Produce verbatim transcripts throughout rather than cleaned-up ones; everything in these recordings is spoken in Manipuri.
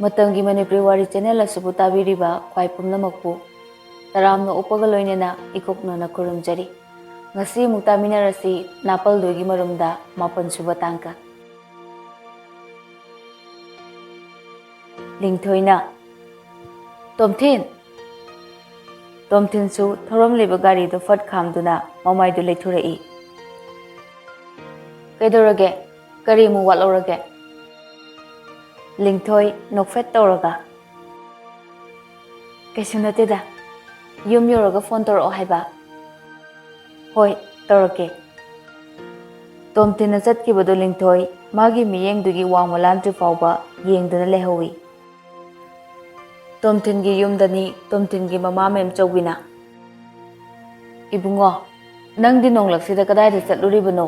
ꯃꯇꯝꯒꯤ ꯃꯅꯤꯄꯨꯔꯤ ꯋꯥꯔꯤ ꯆꯦꯅꯦꯜ ꯑꯁꯤꯕꯨ ꯇꯥꯕꯤꯔꯤꯕ ꯈ꯭ꯋꯥꯏ ꯄꯨꯝꯅꯃꯛꯄꯨ ꯇꯔꯥꯝꯅ ꯑꯣꯛꯄꯒ ꯂꯣꯏꯅꯅ ꯏꯀꯣꯛꯅꯅ ꯈꯨꯔꯨꯝꯖꯔꯤ꯫ ꯉꯁꯤ ꯑꯃꯨꯛ ꯇꯥꯃꯤꯟꯅꯔꯁꯤ ꯅꯥꯄꯜꯗꯣꯏꯒꯤ ꯃꯔꯨꯝꯗ ꯃꯥꯄꯟ ꯁꯨꯕ ꯇꯥꯡꯀꯛ꯫ ꯂꯤꯡꯊꯣꯏꯅ, "ꯇꯣꯝꯊꯤꯟ!" ꯇꯣꯝꯊꯤꯟꯁꯨ ꯊꯧꯔꯝꯂꯤꯕ ꯒꯥꯔꯤꯗꯨ ꯐꯠ ꯈꯥꯝꯗꯨꯅ ꯃꯃꯥꯏꯗꯨ ꯂꯩꯊꯣꯔꯛꯏ꯫ "ꯀꯩꯗꯧꯔꯒꯦ? ꯀꯔꯤ ꯑꯃꯨꯛ ꯋꯥꯠꯍꯧꯔꯒꯦ?" ꯂꯤꯡꯊꯣꯏ ꯅꯣꯛꯐꯦꯠ ꯇꯧꯔꯒ, "ꯀꯩꯁꯨ ꯅꯠꯇꯦꯗ, ꯌꯨꯝ ꯌꯧꯔꯒ ꯐꯣꯟ ꯇꯧꯔꯛꯑꯣ ꯍꯥꯏꯕ?" "ꯍꯣꯏ, ꯇꯧꯔꯛꯀꯦ꯫" ꯇꯣꯝꯊꯤꯟꯅ ꯆꯠꯈꯤꯕꯗꯨ ꯂꯤꯡꯊꯣꯏ ꯃꯥꯒꯤ ꯃꯤꯠꯌꯦꯡꯗꯨꯒꯤ ꯋꯥꯡꯃ ꯂꯥꯟꯗ꯭ꯔꯤ ꯐꯥꯎꯕ ꯌꯦꯡꯗꯨꯅ ꯂꯩꯍꯧꯏ꯫ ꯇꯣꯝꯊꯤꯟꯒꯤ ꯌꯨꯝꯗꯅꯤ ꯇꯣꯝꯊꯤꯟꯒꯤ ꯃꯃꯥ ꯃꯦꯝꯆꯧꯕꯤꯅ꯫ "ꯏꯕꯨꯡꯉꯣ, ꯅꯪꯗꯤ ꯅꯣꯡꯂꯛꯁꯤꯗ ꯀꯗꯥꯏꯗ ꯆꯠꯂꯨꯔꯤꯕꯅꯣ?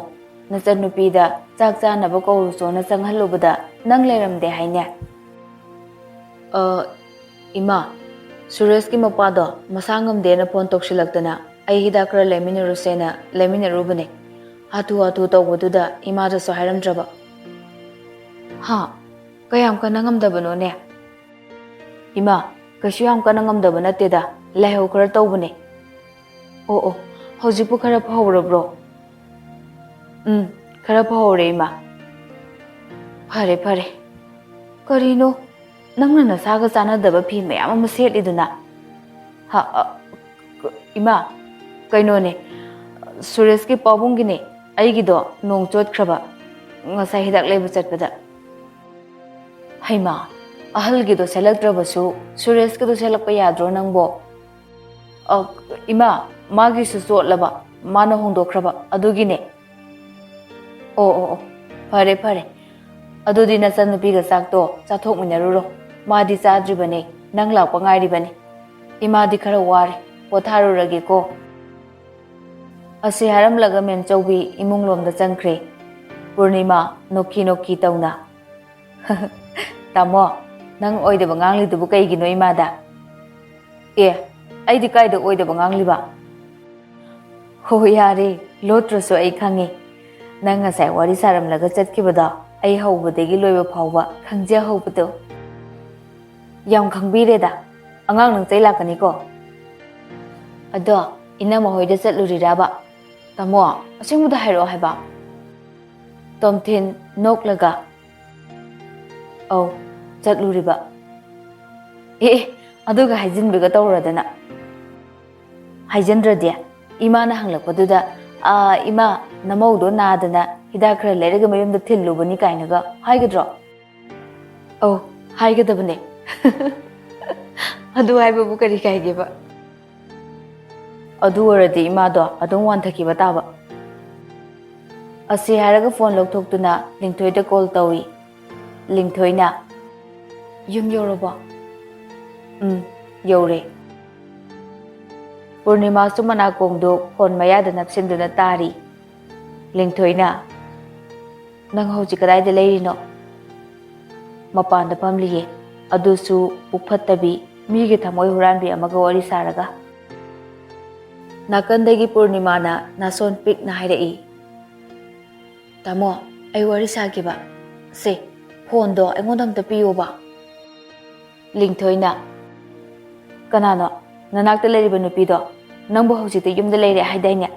ꯅꯆꯟꯅꯨꯄꯤꯗ ꯆꯥꯛ ꯆꯥꯅꯕ ꯀꯧꯔꯨꯆꯣꯅ ꯆꯪꯍꯜꯂꯨꯕꯗ ꯅꯪ ꯂꯩꯔꯝꯗꯦ ꯍꯥꯏꯅꯦ?" "ꯑ, ꯏꯃꯥ, ꯁꯨꯔꯦꯁꯀꯤ ꯃꯄꯥꯗꯣ ꯃꯁꯥ ꯉꯝꯗꯦꯅ ꯐꯣꯟ ꯇꯧꯁꯤꯜꯂꯛꯇꯅ ꯑꯩ ꯍꯤꯗꯥꯛ ꯈꯔ ꯂꯩꯃꯤꯟꯅꯔꯨꯁꯦꯅ ꯂꯩꯃꯤꯟꯅꯔꯨꯕꯅꯦ꯫ ꯍꯥꯊꯨ ꯍꯥꯊꯨ ꯇꯧꯕꯗꯨꯗ ꯏꯃꯥꯗꯁꯨ ꯍꯥꯏꯔꯝꯗ꯭ꯔꯕ꯫" "ꯍꯥ? ꯀꯌꯥꯝ ꯀꯟꯅ ꯉꯝꯗꯕꯅꯣꯅꯦ?" "ꯏꯃꯥ, ꯀꯩꯁꯨ ꯌꯥꯝ ꯀꯟꯅ ꯉꯝꯗꯕ ꯅꯠꯇꯦꯗ, ꯂꯥꯏꯍꯧ ꯈꯔ ꯇꯧꯕꯅꯦ꯫" "ꯑꯣ, ꯑꯣ, ꯍꯧꯖꯤꯛꯄꯨ ꯈꯔ ꯐꯍꯧꯔꯕ꯭ꯔꯣ?" "ꯎꯝ, ꯈꯔ ꯐꯍꯧꯔꯦ, ꯏꯃꯥ꯫" "ꯐꯔꯦ, ꯐꯔꯦ꯫ ꯀꯔꯤꯅꯣ, ꯅꯪꯅ ꯅꯁꯥꯒ ꯆꯥꯟꯅꯗꯕ ꯐꯤ ꯃꯌꯥꯝ ꯑꯃ ꯁꯦꯠꯂꯤꯗꯨꯅ?" "ꯍ, ꯑ, ꯀ-, ꯏꯃꯥ, ꯀꯩꯅꯣꯅꯦ, ꯁꯨꯔꯦꯁꯀꯤ ꯄꯥꯕꯨꯡꯒꯤꯅꯦ꯫ ꯑꯩꯒꯤꯗꯣ ꯅꯣꯡ ꯆꯣꯠꯈ꯭ꯔꯕ, ꯉꯁꯥꯏ ꯍꯤꯗꯥꯛ ꯂꯩꯕ ꯆꯠꯄꯗ꯫" "ꯍꯩꯃꯥ, ꯑꯍꯜꯒꯤꯗꯣ ꯁꯦꯠꯂꯛꯇ꯭ꯔꯕꯁꯨ ꯁꯨꯔꯦꯁꯀꯤꯗꯣ ꯁꯦꯠꯂꯛꯄ ꯌꯥꯗ꯭ꯔꯣ ꯅꯪꯕꯣ?" "ꯑ, ꯏꯃꯥ, ꯃꯥꯒꯤꯁꯨ ꯆꯣꯠꯂꯕ, ꯃꯥꯅ ꯍꯣꯡꯗꯣꯛꯈ꯭ꯔꯕ, ꯑꯗꯨꯒꯤꯅꯦ꯫" "ꯑꯣ, ꯑꯣ, ꯑꯣ, ꯐꯔꯦ, ꯐꯔꯦ꯫ ꯑꯗꯨꯗꯤ ꯅꯆꯟꯅꯨꯄꯤꯒ ꯆꯥꯛꯇꯣ ꯆꯥꯊꯣꯛꯃꯤꯟꯅꯔꯨꯔꯣ꯫ ꯃꯥꯗꯤ ꯆꯥꯗ꯭ꯔꯤꯕꯅꯦ, ꯅꯪ ꯂꯥꯛꯄ ꯉꯥꯏꯔꯤꯕꯅꯦ꯫ ꯏꯃꯥꯗꯤ ꯈꯔ ꯋꯥꯔꯦ, ꯄꯣꯊꯥꯔꯨꯔꯒꯦꯀꯣ꯫" ꯑꯁꯤ ꯍꯥꯏꯔꯝꯂꯒ ꯃꯦꯝꯆꯧꯕꯤ ꯏꯃꯨꯡꯂꯣꯝꯗ ꯆꯪꯈ꯭ꯔꯦ꯫ ꯄꯨꯔꯅꯤꯃꯥ ꯅꯣꯛꯈꯤ ꯅꯣꯛꯈꯤ ꯇꯧꯅ, "ꯇꯥꯃꯣ, ꯅꯪ ꯑꯣꯏꯗꯕ ꯉꯥꯡꯂꯤꯗꯨꯕꯨ ꯀꯩꯒꯤꯅꯣ ꯏꯃꯥꯗ?" "ꯑꯦ, ꯑꯩꯗꯤ ꯀꯥꯏꯗ ꯑꯣꯏꯗꯕ ꯉꯥꯡꯂꯤꯕ?" "ꯍꯣ, ꯌꯥꯔꯦ, ꯂꯣꯠꯇ꯭ꯔꯁꯨ ꯑꯩ ꯈꯪꯉꯦ꯫ ꯅꯪ ꯉꯁꯥꯏ ꯋꯥꯔꯤ ꯁꯥꯔꯝꯂꯒ ꯆꯠꯈꯤꯕꯗꯣ ꯑꯩ ꯍꯧꯕꯗꯒꯤ ꯂꯣꯏꯕ ꯐꯥꯎꯕ ꯈꯪꯖꯍꯧꯕꯗꯣ꯫" ꯌꯥꯝ ꯈꯪꯕꯤꯔꯦꯗ꯫ ꯑꯉꯥꯡ ꯅꯪ ꯆꯩ ꯂꯥꯛꯀꯅꯤꯀꯣ꯫ ꯑꯗꯣ ꯏꯅꯝꯃ ꯍꯣꯏꯗ ꯆꯠꯂꯨꯔꯤꯔꯕ? ꯇꯥꯃꯣ, ꯑꯁꯦꯡꯕꯗ ꯍꯥꯏꯔꯛꯑꯣ ꯍꯥꯏꯕ꯫ ꯇꯣꯝꯊꯤꯟ ꯅꯣꯛꯂꯒ, "ꯑꯧ, ꯆꯠꯂꯨꯔꯤꯕ꯫ ꯑꯦ, ꯑꯦ, ꯑꯗꯨꯒ ꯍꯥꯏꯖꯤꯟꯕꯤꯒ ꯇꯧꯔꯗꯅ꯫ ꯍꯥꯏꯖꯤꯟꯗ꯭ꯔꯗꯤ ꯏꯃꯥꯅ ꯍꯪꯂꯛꯄꯗꯨꯗ, 'ꯑꯥ, ꯏꯃꯥ, ꯅꯃꯧꯗꯣ ꯅꯥꯗꯅ ꯍꯤꯗꯥꯛ ꯈꯔ ꯂꯩꯔꯒ ꯃꯌꯨꯝꯗ ꯊꯤꯜꯂꯨꯕꯅꯤ' ꯀꯥꯏꯅꯒ ꯍꯥꯏꯒꯗ꯭ꯔꯣ?" ꯑꯧ, ꯍꯥꯏꯒꯗꯕꯅꯦ꯫ ꯑꯗꯨ ꯍꯥꯏꯕꯕꯨ ꯀꯔꯤ ꯀꯥꯏꯒꯦꯕ? ꯑꯗꯨ ꯑꯣꯏꯔꯗꯤ ꯏꯃꯥꯗꯣ ꯑꯗꯨꯝ ꯋꯥꯟꯊꯈꯤꯕ ꯇꯥꯕ꯫ ꯑꯁꯤ ꯍꯥꯏꯔꯒ ꯐꯣꯟ ꯂꯧꯊꯣꯛꯇꯨꯅ ꯂꯤꯡꯊꯣꯏꯗ ꯀꯣꯜ ꯇꯧꯏ꯫ ꯂꯤꯡꯊꯣꯏꯅ, "ꯌꯨꯝ ꯌꯧꯔꯕꯣ?" "ꯎꯝ, ꯌꯧꯔꯦ꯫" ꯄꯨꯔꯅꯤꯃꯥꯁꯨ ꯃꯅꯥꯀꯣꯡꯗꯨ ꯐꯣꯟ ꯃꯌꯥꯗ ꯅꯞꯁꯤꯟꯗꯨꯅ ꯇꯥꯔꯤ꯫ ꯂꯤꯡꯊꯣꯏꯅ, "ꯅꯪ ꯍꯧꯖꯤꯛ ꯀꯗꯥꯏꯗ ꯂꯩꯔꯤꯅꯣ?" "ꯃꯄꯥꯟꯗ ꯐꯝꯂꯤꯌꯦ, ꯑꯗꯨꯁꯨ ꯄꯨꯛ ꯐꯠꯇꯕꯤ, ꯃꯤꯒꯤ ꯊꯃꯣꯏ ꯍꯨꯔꯥꯟꯕꯤ ꯑꯃꯒ ꯋꯥꯔꯤ ꯁꯥꯔꯒ꯫" ꯅꯥꯀꯟꯗꯒꯤ ꯄꯨꯔꯅꯤꯃꯥꯅ ꯅꯥꯁꯣꯟ ꯄꯤꯛꯅ ꯍꯥꯏꯔꯛꯏ, "ꯇꯥꯃꯣ, ꯑꯩ ꯋꯥꯔꯤ ꯁꯥꯒꯦꯕ꯫ ꯁꯦ, ꯐꯣꯟꯗꯣ ꯑꯩꯉꯣꯟꯗ ꯑꯝꯇ ꯄꯤꯌꯣꯕ꯫" ꯂꯤꯡꯊꯣꯏꯅ, "ꯀꯅꯥꯅꯣ? ꯅꯅꯥꯛꯇ ꯂꯩꯔꯤꯕ ꯅꯨꯄꯤꯗꯣ? ꯅꯪꯕꯨ ꯍꯧꯖꯤꯛꯇꯤ ꯌꯨꯝꯗ ꯂꯩꯔꯦ ꯍꯥꯏꯗꯥꯏꯅꯦ?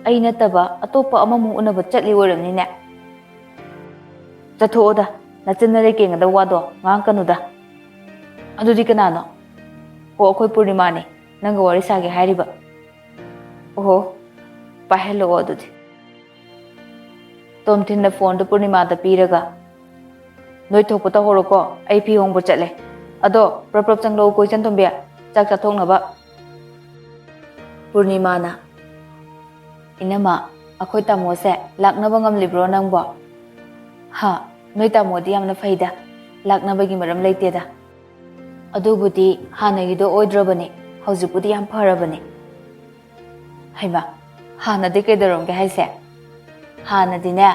ꯑꯩ ꯅꯠꯇꯕ ꯑꯇꯣꯞꯄ ꯑꯃꯃꯨꯛ ꯎꯅꯕ ꯆꯠꯂꯤ ꯑꯣꯏꯔꯝꯅꯤꯅꯦ?" "ꯆꯠꯊꯣꯛꯑꯣꯗ, ꯅꯆꯤꯟ ꯅꯔꯩ ꯀꯦꯡꯒꯗꯕ ꯋꯥꯗꯣ ꯉꯥꯡꯀꯅꯨꯗ꯫" "ꯑꯗꯨꯗꯤ ꯀꯅꯥꯅꯣ?" "ꯑꯣ, ꯑꯩꯈꯣꯏ ꯄꯨꯔꯅꯤꯃꯥꯅꯦ, ꯅꯪꯒ ꯋꯥꯔꯤ ꯁꯥꯒꯦ ꯍꯥꯏꯔꯤꯕ꯫" "ꯑꯣꯍꯣ, ꯄꯥꯏꯍꯜꯂꯛꯑꯣ ꯑꯗꯨꯗꯤ꯫" ꯇꯣꯝꯊꯤꯟꯅ ꯐꯣꯟꯗꯨ ꯄꯨꯔꯅꯤꯃꯥꯗ ꯄꯤꯔꯒ, "ꯅꯣꯏ ꯊꯣꯛꯄ ꯇꯧꯍꯧꯔꯣꯀꯣ, ꯑꯩ ꯐꯤ ꯍꯣꯡꯕ ꯆꯠꯂꯦ꯫ ꯑꯗꯣ ꯄ꯭ꯔꯞ ꯄ꯭ꯔꯞ ꯆꯪꯂꯛꯎꯀꯣ, ꯏꯆꯟ ꯇꯣꯝꯕꯤ, ꯆꯥꯛ ꯆꯥꯊꯣꯛꯅꯕ꯫" ꯄꯨꯔꯅꯤꯃꯥꯅ, "ꯏꯅꯝꯃ, ꯑꯩꯈꯣꯏ ꯇꯥꯃꯣꯁꯦ ꯂꯥꯛꯅꯕ ꯉꯝꯂꯤꯕ꯭ꯔꯣ ꯅꯪꯕꯣ?" "ꯍꯥ, ꯅꯣꯏ ꯇꯥꯃꯣꯗꯤ ꯌꯥꯝꯅ ꯐꯩꯗ, ꯂꯥꯛꯅꯕꯒꯤ ꯃꯔꯝ ꯂꯩꯇꯦꯗ꯫ ꯑꯗꯨꯕꯨꯗꯤ ꯍꯥꯟꯅꯒꯤꯗꯣ ꯑꯣꯏꯗ꯭ꯔꯕꯅꯦ, ꯍꯧꯖꯤꯛꯄꯨꯗꯤ ꯌꯥꯝ ꯐꯔꯕꯅꯦ꯫" "ꯍꯩꯃꯥ, ꯍꯥꯟꯅꯗꯤ ꯀꯩꯗꯧꯔꯝꯒꯦ ꯍꯥꯏꯁꯦ?" "ꯍꯥꯟꯅꯗꯤꯅꯦ,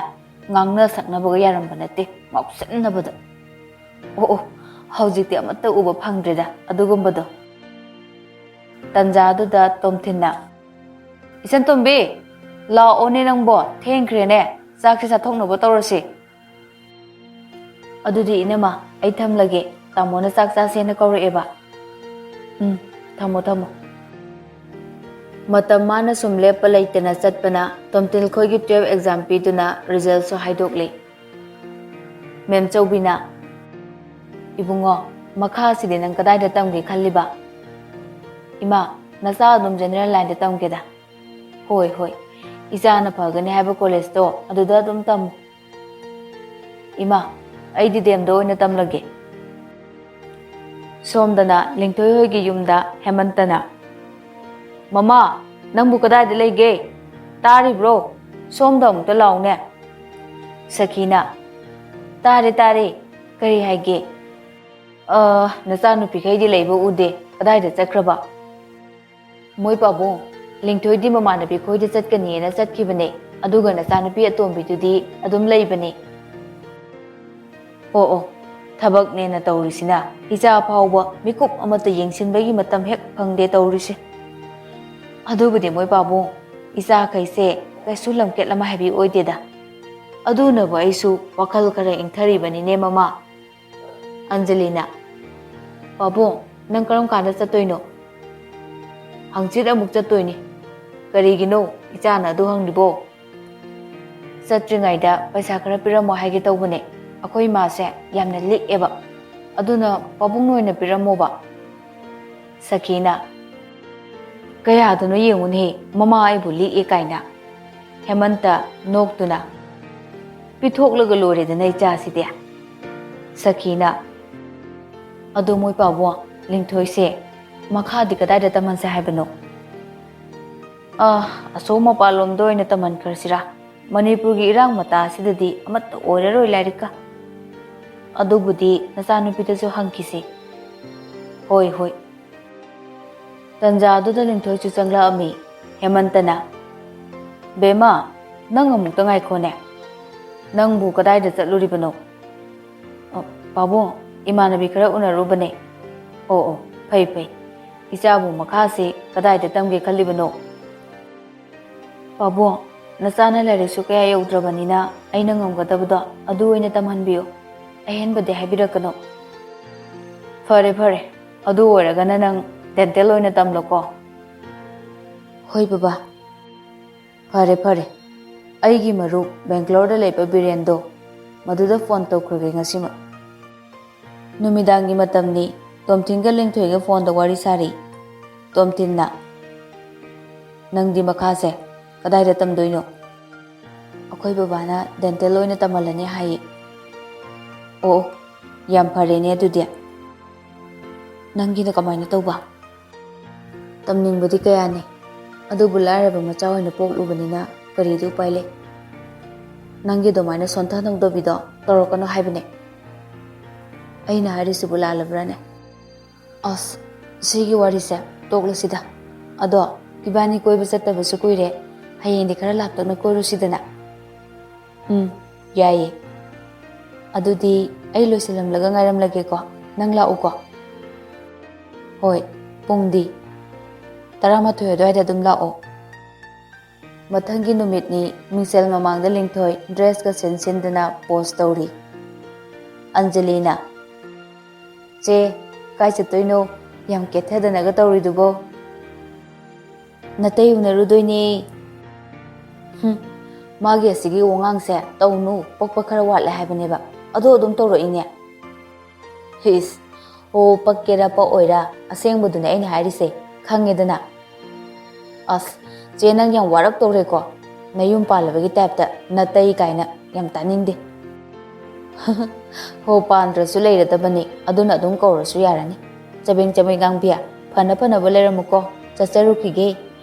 ꯉꯥꯡꯅ ꯁꯛꯅꯕꯒ ꯌꯥꯔꯝꯕ ꯅꯠꯇꯦ, ꯉꯥꯎꯁꯟꯅꯕꯗ꯫" "ꯑꯣ, ꯑꯣ, ꯍꯧꯖꯤꯛꯇꯤ ꯑꯃꯠꯇ ꯎꯕ ꯐꯪꯗ꯭ꯔꯦꯗ ꯑꯗꯨꯒꯨꯝꯕꯗꯣ꯫" ꯇꯟꯖꯥꯗꯨꯗ ꯇꯣꯝꯊꯤꯟꯅ, "ꯏꯆꯟ ꯇꯣꯝꯕꯤ, ꯂꯥꯛꯑꯣꯅꯦ ꯅꯪꯕꯣ, ꯊꯦꯡꯈ꯭ꯔꯦꯅꯦ, ꯆꯥꯛꯁꯦ ꯆꯥꯊꯣꯛꯅꯕ ꯇꯧꯔꯁꯤ꯫" "ꯑꯗꯨꯗꯤ ꯏꯅꯝꯃ, ꯑꯩ ꯊꯝꯂꯒꯦ, ꯇꯥꯃꯣꯅ ꯆꯥꯛ ꯆꯥꯁꯦꯅ ꯀꯧꯔꯛꯑꯦꯕ꯫ ꯎꯝ, ꯊꯝꯃꯣ, ꯊꯝꯃꯣ꯫ ꯃꯇꯝ ꯃꯥꯅ ꯁꯨꯝ ꯂꯦꯞꯄ ꯂꯩꯇꯅ ꯆꯠꯄꯅ ꯇꯣꯝꯇꯤꯜ ꯈꯣꯏꯒꯤ twelve exam ꯄꯤꯗꯨꯅ resultꯁꯨ ꯍꯥꯏꯗꯣꯛꯂꯦ꯫ ꯃꯦꯝ ꯆꯧꯕꯤꯅ, "ꯏꯕꯨꯡꯉꯣ, ꯃꯈꯥꯁꯤꯗꯤ ꯅꯪ ꯀꯗꯥꯏꯗ ꯇꯝꯒꯦ ꯈꯜꯂꯤꯕ?" "ꯏꯃꯥ, ꯅꯆꯥ ꯑꯗꯨꯝ general lineꯗ ꯇꯝꯒꯦꯗ꯫" "ꯍꯣꯏ, ꯍꯣꯏ, ꯏꯆꯥꯅ ꯐꯒꯅꯤ ꯍꯥꯏꯕ collegeꯇꯣ ꯑꯗꯨꯗ ꯑꯗꯨꯝ ꯇꯝꯃꯨ꯫" "ꯏꯃꯥ, ꯑꯩꯗꯤ DAMꯗ ꯑꯣꯏꯅ ꯇꯝꯂꯒꯦ꯫" ꯁꯣꯝꯗꯅ ꯂꯤꯡꯊꯣꯏ ꯍꯣꯏꯒꯤ ꯌꯨꯝꯗ ꯍꯦꯃꯟꯇꯅ, "ꯃꯃꯥ, ꯅꯪꯕꯨ ꯀꯗꯥꯏꯗ ꯂꯩꯒꯦ? ꯇꯥꯔꯤꯕ꯭ꯔꯣ? ꯁꯣꯝꯗ ꯑꯃꯨꯛꯇ ꯂꯥꯎꯅꯦ꯫" ꯁꯈꯤꯅ, "ꯇꯥꯔꯦ, ꯇꯥꯔꯦ꯫ ꯀꯔꯤ ꯍꯥꯏꯒꯦ?" "ꯑ, ꯅꯆꯥꯅꯨꯄꯤꯈꯩꯗꯤ ꯂꯩꯕ ꯎꯗꯦ꯫ ꯀꯗꯥꯏꯗ ꯆꯠꯈ꯭ꯔꯕ?" "ꯃꯣꯏ ꯄꯥꯕꯨꯡ, ꯂꯤꯡꯊꯣꯏꯗꯤ ꯃꯃꯥꯟꯅꯕꯤ ꯈꯣꯏꯗ ꯆꯠꯀꯅꯤꯅ ꯆꯠꯈꯤꯕꯅꯦ, ꯑꯗꯨꯒ ꯅꯆꯥꯅꯨꯄꯤ ꯑꯇꯣꯝꯕꯤꯗꯨꯗꯤ ꯑꯗꯨꯝ ꯂꯩꯕꯅꯦ꯫" "ꯑꯣ, ꯑꯣ, ꯊꯕꯛꯅꯦꯅ ꯇꯧꯔꯤꯁꯤꯅ ꯏꯆꯥ ꯐꯥꯎꯕ ꯃꯤꯀꯨꯞ ꯑꯃꯠꯇ ꯌꯦꯡꯁꯤꯟꯕꯒꯤ ꯃꯇꯝ ꯍꯦꯛ ꯐꯪꯗꯦ ꯇꯧꯔꯤꯁꯦ꯫ ꯑꯗꯨꯕꯨꯗꯤ ꯃꯣꯏ ꯄꯥꯕꯨꯡ, ꯏꯆꯥꯈꯩꯁꯦ ꯀꯩꯁꯨ ꯂꯝꯀꯦꯠ ꯂꯝꯍꯥꯏꯕꯤ ꯑꯣꯏꯗꯦꯗ꯫ ꯑꯗꯨꯅꯕꯨ ꯑꯩꯁꯨ ꯋꯥꯈꯜ ꯈꯔ ꯏꯪꯊꯔꯤꯕꯅꯤꯅꯦ ꯃꯃꯥ꯫" ꯑꯟꯖꯂꯤꯅ, "ꯄꯥꯕꯨꯡ, ꯅꯪ ꯀꯔꯝ ꯀꯥꯟꯗ ꯆꯠꯇꯣꯏꯅꯣ?" "ꯍꯪꯆꯤꯠ ꯑꯃꯨꯛ ꯆꯠꯇꯣꯏꯅꯤ꯫" "ꯀꯔꯤꯒꯤꯅꯣ ꯏꯆꯥꯅ ꯑꯗꯨ ꯍꯪꯂꯤꯕꯣ?" "ꯆꯠꯇ꯭ꯔꯤꯉꯩꯗ ꯄꯩꯁꯥ ꯈꯔ ꯄꯤꯔꯝꯃꯣ ꯍꯥꯏꯒꯦ ꯇꯧꯕꯅꯦ꯫ ꯑꯩꯈꯣꯏ ꯏꯃꯥꯁꯦ ꯌꯥꯝꯅ ꯂꯤꯛꯑꯦꯕ꯫ ꯑꯗꯨꯅ ꯄꯥꯕꯨꯡ ꯑꯣꯏꯅ ꯄꯤꯔꯝꯃꯣꯕ꯫" ꯁꯈꯤꯅ, "ꯀꯌꯥꯗꯅꯣ ꯌꯦꯡꯉꯨꯅꯦꯍꯦ, ꯃꯃꯥ ꯑꯩꯕꯨ ꯂꯤꯛꯑꯦ ꯀꯥꯏꯅ꯫" ꯍꯦꯃꯟꯇ ꯅꯣꯛꯇꯨꯅ, "ꯄꯤꯊꯣꯛꯂꯒ ꯂꯣꯏꯔꯦꯗꯅ ꯏꯆꯥꯁꯤꯗꯤ꯫" ꯁꯈꯤꯅ, "ꯑꯗꯣ ꯃꯣꯏ ꯄꯥꯕꯨꯡ, ꯂꯤꯡꯊꯣꯏꯁꯦ ꯃꯈꯥꯗꯤ ꯀꯗꯥꯏꯗ ꯇꯝꯍꯟꯁꯦ ꯍꯥꯏꯕꯅꯣ?" "ꯑꯥ, ꯑꯁꯣꯝ ꯃꯄꯥꯟꯂꯣꯝꯗ ꯑꯣꯏꯅ ꯇꯝꯍꯟꯈ꯭ꯔꯁꯤꯔꯥ? ꯃꯅꯤꯄꯨꯔꯒꯤ ꯏꯔꯥꯡ ꯃꯇꯥ ꯑꯁꯤꯗꯗꯤ ꯑꯃꯠꯇ ꯑꯣꯏꯔꯔꯣꯏ ꯂꯥꯏꯔꯤꯛꯀ꯫" "ꯑꯗꯨꯕꯨꯗꯤ ꯅꯆꯥꯅꯨꯄꯤꯗꯁꯨ ꯍꯪꯈꯤꯁꯤ꯫" "ꯍꯣꯏ, ꯍꯣꯏ꯫" ꯇꯟꯖꯥꯗꯨꯗ ꯂꯤꯡꯊꯣꯏꯁꯨ ꯆꯪꯂꯛꯑꯝꯃꯤ꯫ ꯍꯦꯃꯟꯇꯅ, "ꯕꯦꯝꯃ, ꯅꯪ ꯑꯃꯨꯛꯇ ꯉꯥꯏꯈꯣꯅꯦ꯫ ꯅꯪꯕꯨ ꯀꯗꯥꯏꯗ ꯆꯠꯂꯨꯔꯤꯕꯅꯣ?" "ꯑ, ꯄꯥꯕꯨꯡ, ꯏꯃꯥꯟꯅꯕꯤ ꯈꯔ ꯎꯅꯔꯨꯕꯅꯦ꯫" "ꯑꯣ, ꯑꯣ, ꯐꯩ, ꯐꯩ꯫ ꯏꯆꯥꯕꯨ ꯃꯈꯥꯁꯤ ꯀꯗꯥꯏꯗ ꯇꯝꯒꯦ ꯈꯜꯂꯤꯕꯅꯣ?" "ꯄꯥꯕꯨꯡ, ꯅꯆꯥꯅ ꯂꯥꯏꯔꯤꯛꯁꯨ ꯀꯌꯥ ꯌꯧꯗ꯭ꯔꯕꯅꯤꯅ ꯑꯩꯅ ꯉꯝꯒꯗꯕꯗꯣ ꯑꯗꯨ ꯑꯣꯏꯅ ꯇꯝꯍꯟꯕꯤꯌꯨ꯫ ꯑꯍꯦꯟꯕꯗꯤ ꯍꯥꯏꯕꯤꯔꯛꯀꯅꯨ꯫" ꯐꯔꯦ ꯐꯔꯦ, ꯑꯗꯨ ꯑꯣꯏꯔꯒꯅ ꯅꯪ ꯗꯦꯟꯇꯦꯜ ꯑꯣꯏꯅ ꯇꯝꯂꯣꯀꯣ꯫ ꯍꯣꯏ ꯕꯕꯥ꯫ ꯐꯔꯦ ꯐꯔꯦ, ꯑꯩꯒꯤ ꯃꯔꯨꯞ ꯕꯦꯡꯒ꯭ꯂꯣꯔꯗ ꯂꯩꯕ ꯕꯤꯔꯦꯟꯗꯣ, ꯃꯗꯨꯗ ꯐꯣꯟ ꯇꯧꯈ꯭ꯔꯒꯦ ꯉꯁꯤꯃꯛ꯫ ꯅꯨꯃꯤꯗꯥꯡꯒꯤ ꯃꯇꯝꯅꯤ꯫ ꯇꯣꯝꯊꯤꯟꯒ ꯂꯤꯡꯊꯣꯏꯒ ꯐꯣꯟꯗ ꯋꯥꯔꯤ ꯁꯥꯔꯤ꯫ ꯇꯣꯝꯊꯤꯟꯅ, "ꯅꯪꯗꯤ ꯃꯈꯥꯁꯦ ꯀꯗꯥꯏꯗ ꯇꯝꯗꯣꯏꯅꯣ?" "ꯑꯩꯈꯣꯏ ꯕꯕꯥꯅ ꯗꯦꯟꯇꯦꯜ ꯑꯣꯏꯅ ꯇꯝꯍꯜꯂꯅꯤ ꯍꯥꯏꯌꯦ꯫" "ꯑꯣ, ꯌꯥꯝ ꯐꯔꯦꯅꯦ ꯑꯗꯨꯗꯤ꯫ ꯅꯪꯒꯤꯅ ꯀꯃꯥꯏꯅ ꯇꯧꯕ?" "ꯇꯝꯅꯤꯡꯕꯗꯤ ꯀꯌꯥꯅꯤ, ꯑꯗꯨꯕꯨ ꯂꯥꯏꯔꯕ ꯃꯆꯥ ꯑꯣꯏꯅ ꯄꯣꯛꯂꯨꯕꯅꯤꯅ ꯀꯔꯤꯗꯤ ꯎꯄꯥꯏ ꯂꯩ? ꯅꯪꯒꯤ ꯑꯗꯨꯃꯥꯏꯅ ꯁꯣꯟꯊ ꯅꯧꯗꯕꯤꯗꯣ ꯇꯧꯔꯛꯀꯅꯨ ꯍꯥꯏꯕꯅꯦ꯫ ꯑꯩꯅ ꯍꯥꯏꯔꯤꯁꯤꯕꯨ ꯂꯥꯜꯂꯕ꯭ꯔꯥꯅꯦ?" "ꯑꯁ, ꯁꯤꯒꯤ ꯋꯥꯔꯤꯁꯦ ꯇꯣꯛꯂꯁꯤꯗ꯫ ꯑꯗꯣ, ꯏꯕꯥꯅꯤ ꯀꯣꯏꯕ ꯆꯠꯇꯕꯁꯨ ꯀꯨꯏꯔꯦ꯫ ꯍꯌꯦꯡꯗꯤ ꯈꯔ ꯂꯥꯞꯇꯛꯅ ꯀꯣꯏꯔꯨꯁꯤꯗꯅ?" "ꯎꯝ, ꯌꯥꯏꯌꯦ꯫ ꯑꯗꯨꯗꯤ ꯑꯩ ꯂꯣꯏꯁꯤꯜꯂꯝꯂꯒ ꯉꯥꯏꯔꯝꯂꯒꯦꯀꯣ, ꯅꯪ ꯂꯥꯛꯎꯀꯣ꯫" "ꯍꯣꯏ, ꯄꯨꯡꯗꯤ?" "ꯇꯔꯥꯃꯥꯊꯣꯏ ꯑꯗꯨꯋꯥꯏꯗ ꯑꯗꯨꯝ ꯂꯥꯛꯑꯣ꯫" ꯃꯊꯪꯒꯤ ꯅꯨꯃꯤꯠꯅꯤ꯫ ꯃꯤꯡꯁꯦꯜ ꯃꯃꯥꯡꯗ ꯂꯤꯡꯊꯣꯏ ꯗ꯭ꯔꯦꯁꯀ ꯁꯤꯟ ꯁꯤꯟꯗꯅ ꯄꯣꯁ ꯇꯧꯔꯤ꯫ ꯑꯟꯖꯂꯤꯅ, "ꯆꯦ, ꯀꯥꯏ ꯆꯠꯇꯣꯏꯅꯣ? ꯌꯥꯝ ꯀꯦꯊꯗꯅꯒ ꯇꯧꯔꯤꯗꯨꯕꯣ?" "ꯅꯇꯩ ꯎꯅꯔꯨꯗꯣꯏꯅꯦ꯫" "ꯍꯨꯝ, ꯃꯥꯒꯤ ꯑꯁꯤꯒꯤ ꯋꯥꯉꯥꯡꯁꯦ ꯇꯧꯅꯨ, ꯄꯛꯄ ꯈꯔ ꯋꯥꯠꯂꯦ ꯍꯥꯏꯕꯅꯦꯕ, ꯑꯗꯣ ꯑꯗꯨꯝ ꯇꯧꯔꯛꯏꯅꯦ꯫" "ꯍꯤꯁ, ꯑꯣ, ꯄꯛꯀꯦꯔꯥ ꯄꯛꯑꯣꯏꯔꯥ, ꯑꯁꯦꯡꯕꯗꯨꯅꯦ ꯑꯩꯅ ꯍꯥꯏꯔꯤꯁꯦ, ꯈꯪꯉꯦꯗꯅ꯫" "ꯑꯁ, ꯆꯦ, ꯅꯪ ꯌꯥꯝ ꯋꯥꯔꯛ ꯇꯧꯔꯦꯀꯣ, ꯅꯌꯨꯝ ꯄꯥꯜꯂꯕꯒꯤ ꯇꯥꯏꯞꯇ ꯅꯇꯩ ꯀꯥꯏꯅ, ꯌꯥꯝ ꯇꯥꯅꯤꯡꯗꯦ꯫" "ꯍꯣ, ꯄꯥꯟꯗ꯭ꯔꯁꯨ ꯂꯩꯔꯗꯕꯅꯤ, ꯑꯗꯨꯅ ꯑꯗꯨꯝ ꯀꯧꯔꯁꯨ ꯌꯥꯔꯅꯤ꯫ ꯆꯕꯦꯡ ꯆꯕꯦꯡ ꯉꯥꯡꯕꯤ, ꯐꯅ ꯐꯅꯕ ꯂꯩꯔꯝꯃꯨꯀꯣ, ꯆꯠꯆꯔꯨꯈꯤꯒꯦ꯫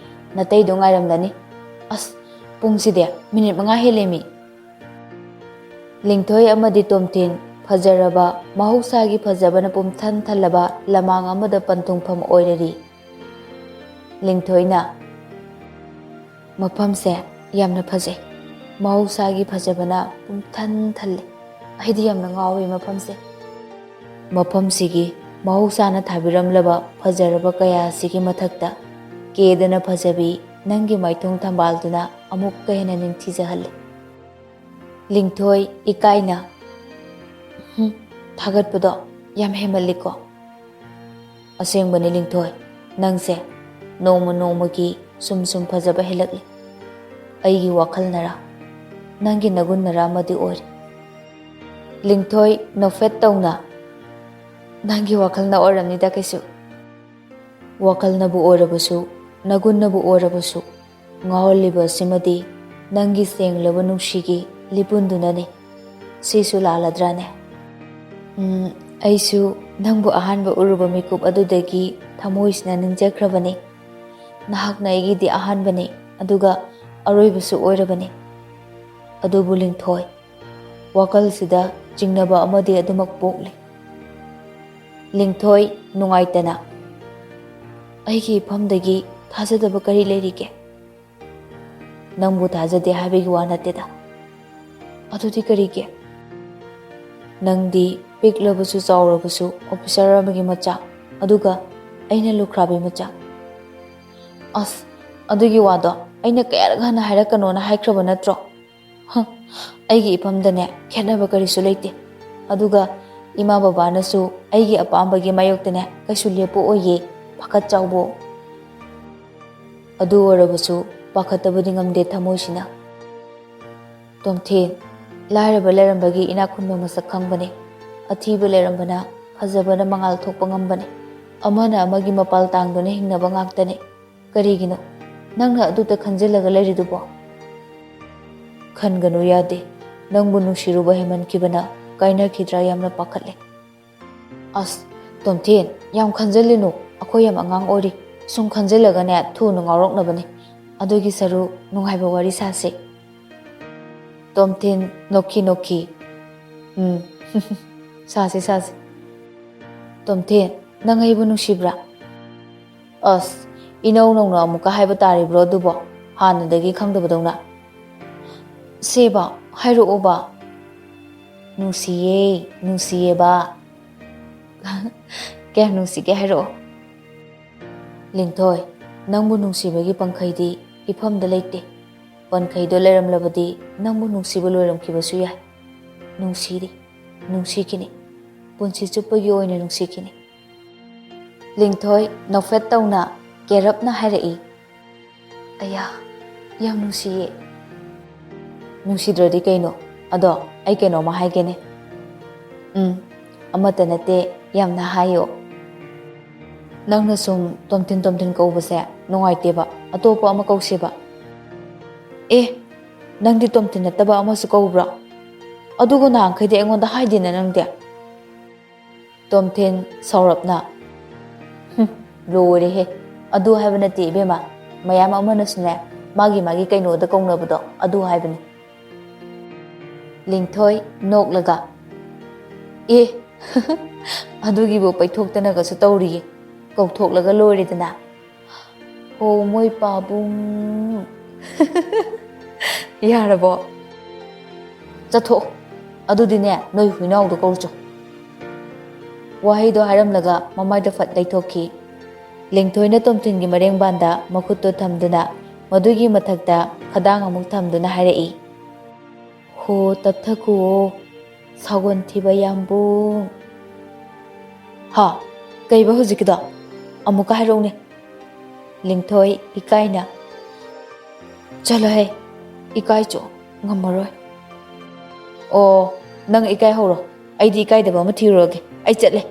ꯅꯇꯩꯗꯣ ꯉꯥꯏꯔꯝꯂꯅꯤ꯫" "ꯑꯁ, ꯄꯨꯡꯁꯤꯗꯤ ꯃꯤꯅꯤꯠ ꯃꯉꯥ ꯍꯦꯜꯂꯦꯃꯤ꯫" ꯂꯤꯡꯊꯣꯏ ꯑꯃꯗꯤ ꯇꯣꯝꯊꯤꯟ ꯐꯖꯔꯕ, ꯃꯍꯧꯁꯥꯒꯤ ꯐꯖꯕꯅ ꯄꯨꯝꯊꯟ ꯊꯜꯂꯕ ꯂꯃꯥꯡ ꯑꯃꯗ ꯄꯟꯊꯨꯡꯐꯝ ꯑꯣꯏꯔꯔꯤ꯫ ꯂꯤꯡꯊꯣꯏꯅ, "ꯃꯐꯝꯁꯦ ꯌꯥꯝꯅ ꯐꯖꯩ, ꯃꯍꯧꯁꯥꯒꯤ ꯐꯖꯕꯅ ꯄꯨꯝꯊꯟ ꯊꯜꯂꯤ꯫ ꯑꯩꯗꯤ ꯌꯥꯝꯅ ꯉꯥꯎꯏ ꯃꯐꯝꯁꯦ꯫" ꯃꯐꯝꯁꯤꯒꯤ ꯃꯍꯧꯁꯥꯅ ꯊꯥꯕꯤꯔꯝꯂꯕ ꯐꯖꯔꯕ ꯀꯌꯥ ꯑꯁꯤꯒꯤ ꯃꯊꯛꯇ ꯀꯦꯗꯅ ꯐꯖꯕꯤ ꯅꯪꯒꯤ ꯃꯥꯏꯊꯣꯡ ꯊꯝꯕꯥꯜꯗꯨꯅ ꯑꯃꯨꯛꯀ ꯍꯦꯟꯅ ꯅꯤꯡꯊꯤꯖꯍꯜꯂꯤ꯫ ꯂꯤꯡꯊꯣꯏ ꯏꯀꯥꯏꯅ, "ꯍꯨꯝ, ꯊꯥꯒꯠꯄꯗꯣ ꯌꯥꯝ ꯍꯦꯟꯃꯜꯂꯤꯀꯣ꯫ ꯑꯁꯦꯡꯕꯅꯤ ꯂꯤꯡꯊꯣꯏ, ꯅꯪꯁꯦ ꯅꯣꯡꯃ ꯅꯣꯡꯃꯒꯤ ꯁꯨꯝ ꯁꯨꯝ ꯐꯖꯕ ꯍꯦꯜꯂꯛꯂꯤ꯫ ꯑꯩꯒꯤ ꯋꯥꯈꯜꯅꯔꯥ, ꯅꯪꯒꯤ ꯅꯒꯨꯟꯅꯔꯥ ꯑꯃꯗꯤ ꯑꯣꯏꯔꯦ꯫ ꯂꯤꯡꯊꯣꯏ, ꯅꯣꯛꯐꯦꯠ ꯇꯧꯅ, ꯅꯪꯒꯤ ꯋꯥꯈꯜꯅ ꯑꯣꯏꯔꯝꯅꯤꯗ ꯀꯩꯁꯨ꯫ ꯋꯥꯈꯜꯅꯕꯨ ꯑꯣꯏꯔꯕꯁꯨ, ꯅꯒꯨꯟꯅꯕꯨ ꯑꯣꯏꯔꯕꯁꯨ, ꯉꯥꯎꯍꯜꯂꯤꯕ ꯑꯁꯤꯃꯗꯤ ꯅꯪꯒꯤ ꯁꯦꯡꯂꯕ ꯅꯨꯡꯁꯤꯒꯤ ꯂꯤꯄꯨꯟꯗꯨꯅꯅꯤ꯫ ꯁꯤꯁꯨ ꯂꯥꯜꯂꯗ꯭ꯔꯥꯅꯦ? ꯎꯝ, ꯑꯩꯁꯨ ꯅꯪꯕꯨ ꯑꯍꯥꯟꯕ ꯎꯔꯨꯕ ꯃꯤꯀꯨꯞ ꯑꯗꯨꯗꯒꯤ ꯊꯃꯣꯏꯁꯤꯅ ꯅꯤꯡꯖꯈ꯭ꯔꯕꯅꯤ꯫ ꯅꯍꯥꯛꯅ ꯑꯩꯒꯤꯗꯤ ꯑꯍꯥꯟꯕꯅꯤ, ꯑꯗꯨꯒ ꯑꯔꯣꯏꯕꯁꯨ ꯑꯣꯏꯔꯕꯅꯤ꯫ ꯑꯗꯨꯕꯨ ꯂꯤꯡꯊꯣꯏ, ꯋꯥꯈꯜꯁꯤꯗ ꯆꯤꯡꯅꯕ ꯑꯃꯗꯤ ꯑꯗꯨꯃꯛ ꯄꯣꯛꯂꯤ꯫ ꯂꯤꯡꯊꯣꯏ, ꯅꯨꯡꯉꯥꯏꯇꯅ, "ꯑꯩꯒꯤ ꯏꯐꯝꯗꯒꯤ ꯊꯥꯖꯗꯕ ꯀꯔꯤ ꯂꯩꯔꯤꯒꯦ?" "ꯅꯪꯕꯨ ꯊꯥꯖꯗꯦ ꯍꯥꯏꯕꯒꯤ ꯋꯥ ꯅꯠꯇꯦꯗ꯫" "ꯑꯗꯨꯗꯤ ꯀꯔꯤꯒꯤ?" "ꯅꯪꯗꯤ ꯄꯤꯛꯂꯕꯁꯨ ꯆꯥꯎꯔꯕꯁꯨ ꯑꯣꯐꯤꯁꯔ ꯑꯃꯒꯤ ꯃꯆꯥ, ꯑꯗꯨꯒ ꯑꯩꯅ ꯂꯨꯈ꯭ꯔꯥꯕꯤ ꯃꯆꯥ꯫" "ꯑꯁ, ꯑꯗꯨꯒꯤ ꯋꯥꯗꯣ ꯑꯩꯅ ꯀꯌꯥꯔꯛ ꯍꯟꯅ ꯍꯥꯏꯔꯛꯀꯅꯣꯅ ꯍꯥꯏꯈ꯭ꯔꯕ ꯅꯠꯇ꯭ꯔꯣ?" "ꯍ, ꯑꯩꯒꯤ ꯏꯐꯝꯗꯅꯦ ꯈꯦꯠꯅꯕ ꯀꯔꯤꯁꯨ ꯂꯩꯇꯦ꯫ ꯑꯗꯨꯒ ꯏꯃꯥ ꯕꯕꯥꯅꯁꯨ ꯑꯩꯒꯤ ꯑꯄꯥꯝꯕꯒꯤ ꯃꯥꯌꯣꯛꯇꯅꯦ ꯀꯩꯁꯨ ꯂꯦꯞꯄꯛꯑꯣꯏꯌꯦ, ꯄꯥꯈꯠ ꯆꯥꯎꯕꯣ꯫" ꯑꯗꯨ ꯑꯣꯏꯔꯕꯁꯨ ꯄꯥꯈꯠꯇꯕꯗꯤ ꯉꯝꯗꯦ ꯊꯃꯣꯏꯁꯤꯅ꯫ ꯇꯣꯝꯊꯤꯟ, ꯂꯥꯏꯔꯕ ꯂꯩꯔꯝꯕꯒꯤ ꯏꯅꯥꯛ ꯈꯨꯟꯕ ꯃꯁꯛ ꯈꯪꯕꯅꯦ꯫ ꯑꯊꯤꯕ ꯂꯩꯔꯝꯕꯅ ꯐꯖꯕꯅ ꯃꯉꯥꯜ ꯊꯣꯛꯄ ꯉꯝꯕꯅꯦ꯫ ꯑꯃꯅ ꯑꯃꯒꯤ ꯃꯄꯥꯜ ꯇꯥꯡꯗꯨꯅ ꯍꯤꯡꯅꯕ ꯉꯥꯛꯇꯅꯦ꯫ ꯀꯔꯤꯒꯤꯅꯣ ꯅꯪꯅ ꯑꯗꯨꯇ ꯈꯟꯖꯤꯜꯂꯒ ꯂꯩꯔꯤꯗꯨꯕꯣ? ꯈꯟꯒꯅꯨ ꯌꯥꯗꯦ꯫ ꯅꯪꯕꯨ ꯅꯨꯡꯁꯤꯔꯨꯕ ꯍꯦꯟꯃꯟꯈꯤꯕꯅ ꯀꯥꯏꯅꯈꯤꯗ꯭ꯔꯥ ꯌꯥꯝꯅ ꯄꯥꯈꯠꯂꯦ꯫ ꯑꯁ, ꯇꯣꯝꯊꯤꯟ, ꯌꯥꯝ ꯈꯟꯖꯤꯜꯂꯨꯅꯨ꯫ ꯑꯩꯈꯣꯏ ꯌꯥꯝ ꯑꯉꯥꯡ ꯑꯣꯏꯔꯤ꯫ ꯁꯨꯝ ꯈꯟꯖꯤꯜꯂꯒꯅꯦ ꯊꯨꯅ ꯉꯥꯎꯔꯛꯅꯕꯅꯤ꯫ ꯑꯗꯨꯒꯤ ꯁꯔꯨ ꯅꯨꯡꯉꯥꯏꯕ ꯋꯥꯔꯤ ꯁꯥꯁꯦ꯫ ꯇꯣꯝꯊꯤꯟ ꯅꯣꯛꯈꯤ ꯅꯣꯛꯈꯤ꯫ "ꯎꯝ, ꯁꯥꯁꯦ, ꯁꯥꯁꯦ꯫ ꯇꯣꯝꯊꯤꯟ, ꯅꯪ ꯑꯩꯕꯨ ꯅꯨꯡꯁꯤꯕ꯭ꯔꯥ?" "ꯑꯁ, ꯏꯅꯧ ꯅꯧꯅ ꯑꯃꯨꯛꯀ ꯍꯥꯏꯕ ꯇꯥꯔꯤꯕ꯭ꯔꯣ ꯑꯗꯨꯕꯣ? ꯍꯥꯟꯅꯗꯒꯤ ꯈꯪꯗꯕꯗꯧꯅ꯫" "ꯁꯦꯕ, ꯍꯥꯏꯔꯛꯑꯣꯕ꯫" "ꯅꯨꯡꯁꯤꯌꯦ, ꯅꯨꯡꯁꯤꯌꯦꯕ꯫" "ꯀꯌꯥꯝ ꯅꯨꯡꯁꯤꯒꯦ ꯍꯥꯏꯔꯛꯑꯣ꯫" "ꯂꯤꯡꯊꯣꯏ, ꯅꯪꯕꯨ ꯅꯨꯡꯁꯤꯕꯒꯤ ꯄꯪꯈꯩꯗꯤ ꯏꯐꯝꯗ ꯂꯩꯇꯦ꯫ ꯄꯟꯈꯩꯗꯣ ꯂꯩꯔꯝꯂꯕꯗꯤ ꯅꯪꯕꯨ ꯅꯨꯡꯁꯤꯕ ꯂꯣꯏꯔꯝꯈꯤꯕꯁꯨ ꯌꯥꯏ꯫ ꯅꯨꯡꯁꯤꯔꯤ, ꯅꯨꯡꯁꯤꯈꯤꯅꯤ꯫ ꯄꯨꯟꯁꯤ ꯆꯨꯞꯄꯒꯤ ꯑꯣꯏꯅ ꯅꯨꯡꯁꯤꯈꯤꯅꯤ꯫" ꯂꯤꯡꯊꯣꯏ ꯅꯣꯛꯐꯦꯠ ꯇꯧꯅ ꯀꯦꯔꯞꯅ ꯍꯥꯏꯔꯛꯏ꯫ ꯑꯌꯥ, ꯌꯥꯝ ꯅꯨꯡꯁꯤꯌꯦ꯫ ꯅꯨꯡꯁꯤꯗ꯭ꯔꯗꯤ ꯀꯩꯅꯣ? ꯑꯗꯣ ꯑꯩ ꯀꯩꯅꯣꯝꯃ ꯍꯥꯏꯒꯦꯅꯦ꯫ ꯎꯝ, ꯑꯃꯠꯇ ꯅꯠꯇꯦ, ꯌꯥꯝꯅ ꯍꯥꯏꯌꯣ꯫ ꯅꯪꯅ ꯁꯨꯝ ꯇꯣꯝꯊꯤꯟ ꯇꯣꯝꯊꯤꯟ ꯀꯧꯕꯁꯦ ꯅꯨꯡꯉꯥꯏꯇꯦꯕ, ꯑꯇꯣꯞꯄ ꯑꯃ ꯀꯧꯁꯦꯕ꯫ ꯑꯦ, ꯅꯪꯗꯤ ꯇꯣꯝꯊꯤꯟ ꯅꯠꯇꯕ ꯑꯃꯁꯨ ꯀꯧꯕ꯭ꯔꯣ? ꯑꯗꯨꯒ ꯅꯍꯥꯟꯈꯩꯗꯤ ꯑꯩꯉꯣꯟꯗ ꯍꯥꯏꯗꯦꯅ ꯅꯪꯗꯤ꯫ ꯇꯣꯝꯊꯤꯟ ꯁꯥꯎꯔꯞꯅ, "ꯍꯨꯝ, ꯂꯣꯏꯔꯦꯍꯦ꯫ ꯑꯗꯨ ꯍꯥꯏꯕ ꯅꯠꯇꯦ ꯏꯕꯦꯝꯃ, ꯃꯌꯥꯝ ꯑꯃꯅꯁꯨꯅꯦ, ꯃꯥꯒꯤ ꯃꯥꯒꯤ ꯀꯩꯅꯣꯗ ꯀꯧꯅꯕꯗꯣ ꯑꯗꯨ ꯍꯥꯏꯕꯅꯤ꯫" ꯂꯤꯡꯊꯣꯏ ꯅꯣꯛꯂꯒ, "ꯑꯦ, ꯑꯗꯨꯒꯤꯕꯨ ꯄꯩꯊꯣꯛꯇꯅꯒꯁꯨ ꯇꯧꯔꯤꯌꯦ, ꯀꯧꯊꯣꯛꯂꯒ ꯂꯣꯏꯔꯦꯗꯅ꯫" ꯍꯣ ꯃꯣꯏ ꯄꯥꯕꯨꯡ꯫ ꯌꯥꯔꯕꯣ? ꯆꯠꯊꯣꯛꯑꯣ꯫ ꯑꯗꯨꯗꯤꯅꯦ, ꯅꯣꯏ ꯍꯨꯏꯅꯥꯎꯗꯣ ꯀꯧꯔꯨꯆꯣ꯫ ꯋꯥꯍꯩꯗꯣ ꯍꯥꯏꯔꯝꯂꯒ ꯃꯃꯥꯏꯗ ꯐꯠ ꯂꯩꯊꯣꯛꯈꯤ꯫ ꯂꯤꯡꯊꯣꯏꯅ ꯇꯣꯝꯊꯤꯟꯒꯤ ꯃꯔꯦꯡꯕꯥꯟꯗ ꯃꯈꯨꯠꯇꯣ ꯊꯝꯗꯨꯅ ꯃꯗꯨꯒꯤ ꯃꯊꯛꯇ ꯈꯗꯥꯡ ꯑꯃꯨꯛ ꯊꯝꯗꯨꯅ ꯍꯥꯏꯔꯛꯏ, "ꯍꯣ, ꯇꯞꯊꯈꯨꯑꯣ, ꯁꯥꯒꯣꯟ ꯊꯤꯕ ꯌꯥꯝꯕꯨꯡ꯫" ꯍꯥ? ꯀꯩꯕ ꯍꯧꯖꯤꯛꯀꯤꯗꯣ? ꯑꯃꯨꯛꯀ ꯍꯥꯏꯔꯛꯎꯅꯦ꯫ ꯂꯤꯡꯊꯣꯏ ꯏꯀꯥꯏꯅ, "ꯆꯠꯂꯣꯍꯦ, ꯏꯀꯥꯏꯆꯣ, ꯉꯝꯃꯔꯣꯏ꯫" "ꯑꯣ, ꯅꯪ ꯏꯀꯥꯏ ꯍꯧꯔꯣ, ꯑꯩꯗꯤ ꯏꯀꯥꯏꯗꯕ ꯑꯃ ꯊꯤꯔꯨꯔꯒꯦ, ꯑꯩ ꯆꯠꯂꯦ꯫"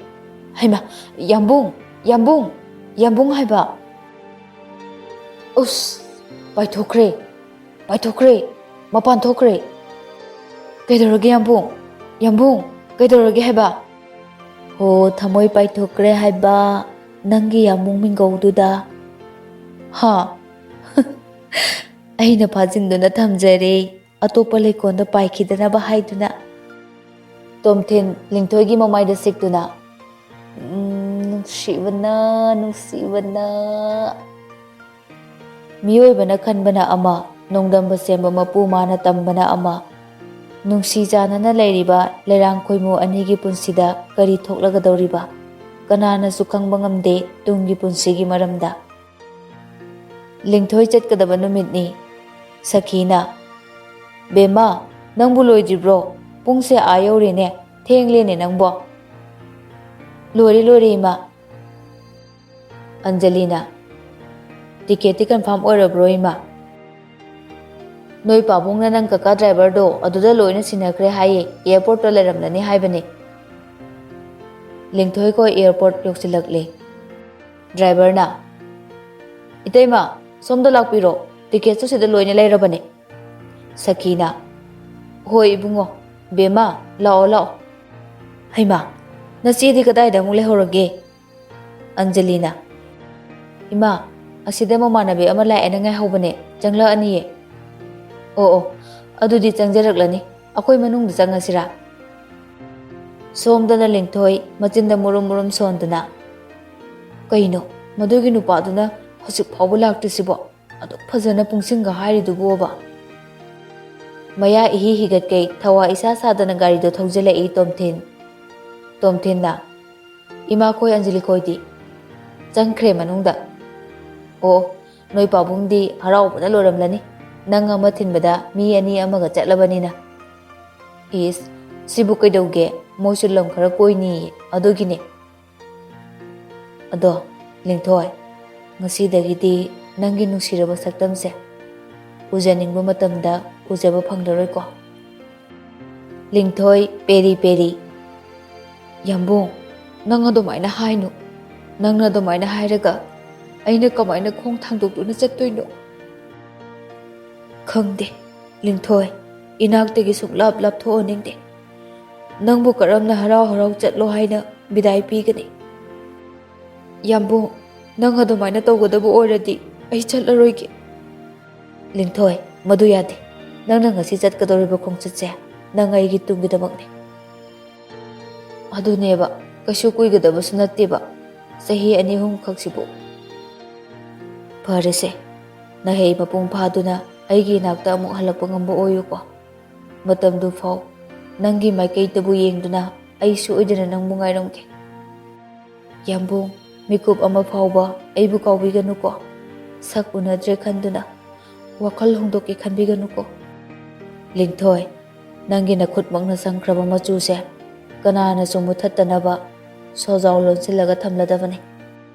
"ꯍꯩꯃꯥ, ꯌꯥꯝꯕꯨꯡ, ꯌꯥꯝꯕꯨꯡ, ꯌꯥꯝꯕꯨꯡ ꯍꯥꯏꯕ꯫" ꯎꯁ, ꯄꯥꯏꯊꯣꯛꯈ꯭ꯔꯦ, ꯄꯥꯏꯊꯣꯛꯈ꯭ꯔꯦ, ꯃꯄꯥꯟ ꯊꯣꯛꯈ꯭ꯔꯦ꯫ "ꯀꯩꯗꯧꯔꯒꯦ ꯌꯥꯝꯕꯨꯡ? ꯌꯥꯝꯕꯨꯡ, ꯀꯩꯗꯧꯔꯒꯦ ꯍꯥꯏꯕ?" "ꯍꯣ, ꯊꯃꯣꯏ ꯄꯥꯏꯊꯣꯛꯈ꯭ꯔꯦ ꯍꯥꯏꯕ, ꯅꯪꯒꯤ ꯌꯥꯝꯕꯨꯡ ꯃꯤꯡꯒꯧꯗꯨꯗ꯫" "ꯍꯥ?" "ꯑꯩꯅ ꯐꯥꯖꯤꯟꯗꯨꯅ ꯊꯝꯖꯔꯦ, ꯑꯇꯣꯞꯄ ꯂꯩꯀꯣꯜꯗ ꯄꯥꯏꯈꯤꯗꯅꯕ ꯍꯥꯏꯗꯨꯅ꯫" ꯇꯣꯝꯊꯤꯟ ꯂꯤꯡꯊꯣꯏꯒꯤ ꯃꯃꯥꯏꯗ ꯁꯤꯛꯇꯨꯅ, "ꯎꯝ, ꯅꯨꯡꯁꯤꯕꯅ, ꯅꯨꯡꯁꯤꯕꯅ꯫" ꯃꯤꯑꯣꯏꯕꯅ ꯈꯟꯕꯅ ꯑꯃ, ꯅꯣꯡꯗꯝꯕ ꯁꯦꯝꯕ ꯃꯄꯨ ꯃꯥꯅ ꯇꯝꯕꯅ ꯑꯃ꯫ ꯅꯨꯡꯁꯤ ꯆꯥꯟꯅꯅ ꯂꯩꯔꯤꯕ ꯂꯩꯔꯥꯡ ꯈꯣꯏꯃꯨ ꯑꯅꯤꯒꯤ ꯄꯨꯟꯁꯤꯗ ꯀꯔꯤ ꯊꯣꯛꯂꯒꯗꯧꯔꯤꯕ? ꯀꯅꯥꯅꯁꯨ ꯈꯪꯕ ꯉꯝꯗꯦ ꯇꯨꯡꯒꯤ ꯄꯨꯟꯁꯤꯒꯤ ꯃꯔꯝꯗ꯫ ꯂꯤꯡꯊꯣꯏ ꯆꯠꯀꯗꯕ ꯅꯨꯃꯤꯠꯅꯤ꯫ ꯁꯈꯤꯅ, "ꯕꯦꯝꯃ, ꯅꯪꯕꯨ ꯂꯣꯏꯗ꯭ꯔꯤꯕ꯭ꯔꯣ? ꯄꯨꯡꯁꯦ ꯑꯥ ꯌꯧꯔꯦꯅꯦ, ꯊꯦꯡꯂꯦꯅꯦ ꯅꯪꯕꯣ꯫" "ꯂꯣꯏꯔꯦ, ꯂꯣꯏꯔꯦ ꯏꯃꯥ꯫" ꯑꯟꯖꯂꯤꯅ, "ꯇꯤꯀꯦꯠꯇꯤ ꯀꯟꯐꯥꯔꯝ ꯑꯣꯏꯔꯕ꯭ꯔꯣ, ꯏꯃꯥ?" "ꯅꯣꯏ ꯄꯥꯕꯨꯡꯅ ꯅꯪ ꯀꯀꯥ ꯗ꯭ꯔꯥꯏꯚꯔꯗꯣ ꯑꯗꯨꯗ ꯂꯣꯏꯅ ꯁꯤꯟꯅꯈ꯭ꯔꯦ ꯍꯥꯏꯌꯦ, ꯑꯦꯌꯥꯔꯄꯣꯔꯠꯇ ꯂꯩꯔꯝꯂꯅꯤ ꯍꯥꯏꯕꯅꯤ꯫" ꯂꯤꯡꯊꯣꯏꯈꯣꯏ ꯑꯦꯌꯥꯔꯄꯣꯔꯠ ꯌꯧꯁꯤꯜꯂꯛꯂꯦ꯫ ꯗ꯭ꯔꯥꯏꯚꯔꯅ, "ꯏꯇꯩꯃ, ꯁꯣꯝꯗ ꯂꯥꯛꯄꯤꯔꯣ, ꯇꯤꯀꯦꯠꯁꯨ ꯁꯤꯗ ꯂꯣꯏꯅ ꯂꯩꯔꯕꯅꯦ꯫" ꯁꯈꯤꯅ, "ꯍꯣꯏ ꯏꯕꯨꯡꯉꯣ꯫ ꯕꯦꯝꯃ, ꯂꯥꯛꯑꯣ, ꯂꯥꯛꯑꯣ꯫" "ꯍꯩꯃꯥ, ꯅꯆꯦꯗꯤ ꯀꯗꯥꯏꯗ ꯑꯃꯨꯛ ꯂꯩꯍꯧꯔꯒꯦ?" ꯑꯟꯖꯂꯤꯅ, "ꯏꯃꯥ, ꯑꯁꯤꯗ ꯃꯃꯥꯟꯅꯕꯤ ꯑꯃ ꯂꯥꯛꯑꯦꯅ ꯉꯥꯏꯍꯧꯕꯅꯦ, ꯆꯪꯂꯛꯑꯅꯤꯌꯦ꯫" "ꯑꯣ, ꯑꯣ, ꯑꯗꯨꯗꯤ ꯆꯪꯖꯔꯛꯂꯅꯤ꯫ ꯑꯩꯈꯣꯏ ꯃꯅꯨꯡꯗ ꯆꯪꯉꯁꯤꯔꯥ?" ꯁꯣꯝꯗꯅ ꯂꯤꯡꯊꯣꯏ ꯃꯆꯤꯟꯗ ꯃꯨꯔꯨꯝ ꯃꯨꯔꯨꯝ ꯁꯣꯟꯗꯨꯅ, "ꯀꯩꯅꯣ, ꯃꯗꯨꯒꯤ ꯅꯨꯄꯥꯗꯨꯅ ꯍꯧꯖꯤꯛ ꯐꯥꯎꯕ ꯂꯥꯛꯇ꯭ꯔꯤꯁꯤꯕꯣ? ꯑꯗꯨꯛ ꯐꯖꯅ ꯄꯨꯡꯁꯤꯡꯒ ꯍꯥꯏꯔꯤꯗꯨꯕꯣꯕ?" ꯃꯌꯥ ꯏꯍꯤ ꯍꯤꯒꯠꯀꯩ ꯊꯋꯥ ꯏꯁꯥ ꯁꯥꯗꯅ ꯒꯥꯔꯤꯗꯣ ꯊꯧꯖꯤꯜꯂꯛꯏ ꯇꯣꯝꯊꯤꯟ꯫ ꯇꯣꯝꯊꯤꯟꯅ, "ꯏꯃꯥꯈꯣꯏ, ꯑꯟꯖꯂꯤꯈꯣꯏꯗꯤ?" "ꯆꯪꯈ꯭ꯔꯦ ꯃꯅꯨꯡꯗ꯫" "ꯑꯣ, ꯅꯣꯏ ꯄꯥꯕꯨꯡꯗꯤ ꯍꯔꯥꯎꯕꯅ ꯂꯣꯏꯔꯝꯂꯅꯤ, ꯅꯪ ꯑꯃ ꯊꯤꯟꯕꯗ ꯃꯤ ꯑꯅꯤ ꯑꯃꯒ ꯆꯠꯂꯕꯅꯤꯅ꯫" "ꯏꯁ, ꯁꯤꯕꯨ ꯀꯩꯗꯧꯒꯦ? ꯃꯣꯏꯁꯨ ꯂꯝ ꯈꯔ ꯀꯣꯏꯅꯤꯌꯦ, ꯑꯗꯨꯒꯤꯅꯦ꯫" "ꯑꯗꯣ, ꯂꯤꯡꯊꯣꯏ, ꯉꯁꯤꯗꯒꯤꯗꯤ ꯅꯪꯒꯤ ꯅꯨꯡꯁꯤꯔꯕ ꯁꯛꯇꯝꯁꯦ ꯎꯖꯅꯤꯡꯕ ꯃꯇꯝꯗ ꯎꯖꯕ ꯐꯪꯂꯔꯣꯏꯀꯣ?" ꯂꯤꯡꯊꯣꯏ ꯄꯦꯔꯤ ꯄꯦꯔꯤ, "ꯌꯥꯝꯕꯨꯡ, ꯅꯪ ꯑꯗꯨꯃꯥꯏꯅ ꯍꯥꯏꯅꯨ꯫ ꯅꯪꯅ ꯑꯗꯨꯃꯥꯏꯅ ꯍꯥꯏꯔꯒ ꯑꯩꯅ ꯀꯃꯥꯏꯅ ꯈꯣꯡ ꯊꯥꯡꯗꯣꯛꯇꯨꯅ ꯆꯠꯇꯣꯏꯅꯣ?" "ꯈꯪꯗꯦ, ꯂꯤꯡꯊꯣꯏ, ꯏꯅꯥꯛꯇꯒꯤ ꯁꯨꯡꯂꯥꯞ ꯂꯥꯞꯊꯣꯛꯍꯟꯅꯤꯡꯗꯦ꯫ ꯅꯪꯕꯨ ꯀꯔꯝꯅ ꯍꯔꯥꯎ ꯍꯔꯥꯎ ꯆꯠꯂꯣ ꯍꯥꯏꯅ ꯕꯤꯗꯥꯏ ꯄꯤꯒꯅꯤ?" "ꯌꯥꯝꯕꯨꯡ, ꯅꯪ ꯑꯗꯨꯃꯥꯏꯅ ꯇꯧꯒꯗꯕ ꯑꯣꯏꯔꯗꯤ ꯑꯩ ꯆꯠꯂꯔꯣꯏꯒꯦ꯫" "ꯂꯤꯡꯊꯣꯏ, ꯃꯗꯨ ꯌꯥꯗꯦ꯫ ꯅꯪꯅ ꯉꯁꯤ ꯆꯠꯀꯗꯧꯔꯤꯕ ꯈꯣꯡꯆꯠꯁꯦ ꯅꯪ ꯑꯩꯒꯤ ꯇꯨꯡꯒꯤꯗꯃꯛꯅꯦ꯫" "ꯑꯗꯨꯅꯦꯕ, ꯀꯩꯁꯨ ꯀꯨꯏꯒꯗꯕꯁꯨ ꯅꯠꯇꯦꯕ, ꯆꯍꯤ ꯑꯅꯤ ꯑꯍꯨꯝꯈꯛꯁꯤꯕꯨ꯫" "ꯐꯔꯦꯁꯦ, ꯅꯍꯩ ꯃꯄꯨꯡ ꯐꯥꯗꯨꯅ ꯑꯩꯒꯤ ꯏꯅꯥꯛꯇ ꯑꯃꯨꯛ ꯍꯜꯂꯛꯄ ꯉꯝꯕ ꯑꯣꯏꯌꯨꯀꯣ꯫ ꯃꯇꯝꯗꯨ ꯐꯥꯎ ꯅꯪꯒꯤ ꯃꯥꯏꯀꯩꯗꯕꯨ ꯌꯦꯡꯗꯨꯅ ꯑꯩ ꯁꯣꯏꯗꯅ ꯅꯪꯕꯨ ꯉꯥꯏꯔꯝꯒꯦ꯫" "ꯌꯥꯝꯕꯨꯡ, ꯃꯤꯀꯨꯞ ꯑꯃ ꯐꯥꯎꯕ ꯑꯩꯕꯨ ꯀꯥꯎꯕꯤꯒꯅꯨꯀꯣ꯫ ꯁꯛ ꯎꯅꯗ꯭ꯔꯦ ꯈꯟꯗꯨꯅ ꯋꯥꯈꯜ ꯍꯣꯡꯗꯣꯛꯀꯦ ꯈꯟꯕꯤꯒꯅꯨꯀꯣ꯫" "ꯂꯤꯡꯊꯣꯏ, ꯅꯪꯒꯤ ꯅꯈꯨꯠꯃꯛꯅ ꯆꯪꯈ꯭ꯔꯕ ꯃꯆꯨꯁꯦ ꯀꯅꯥꯅꯁꯨ ꯃꯨꯊꯠꯇꯅꯕ ꯁꯣꯖꯥꯎ ꯂꯣꯟꯁꯤꯜꯂꯒ ꯊꯝꯂꯗꯕꯅꯤ꯫"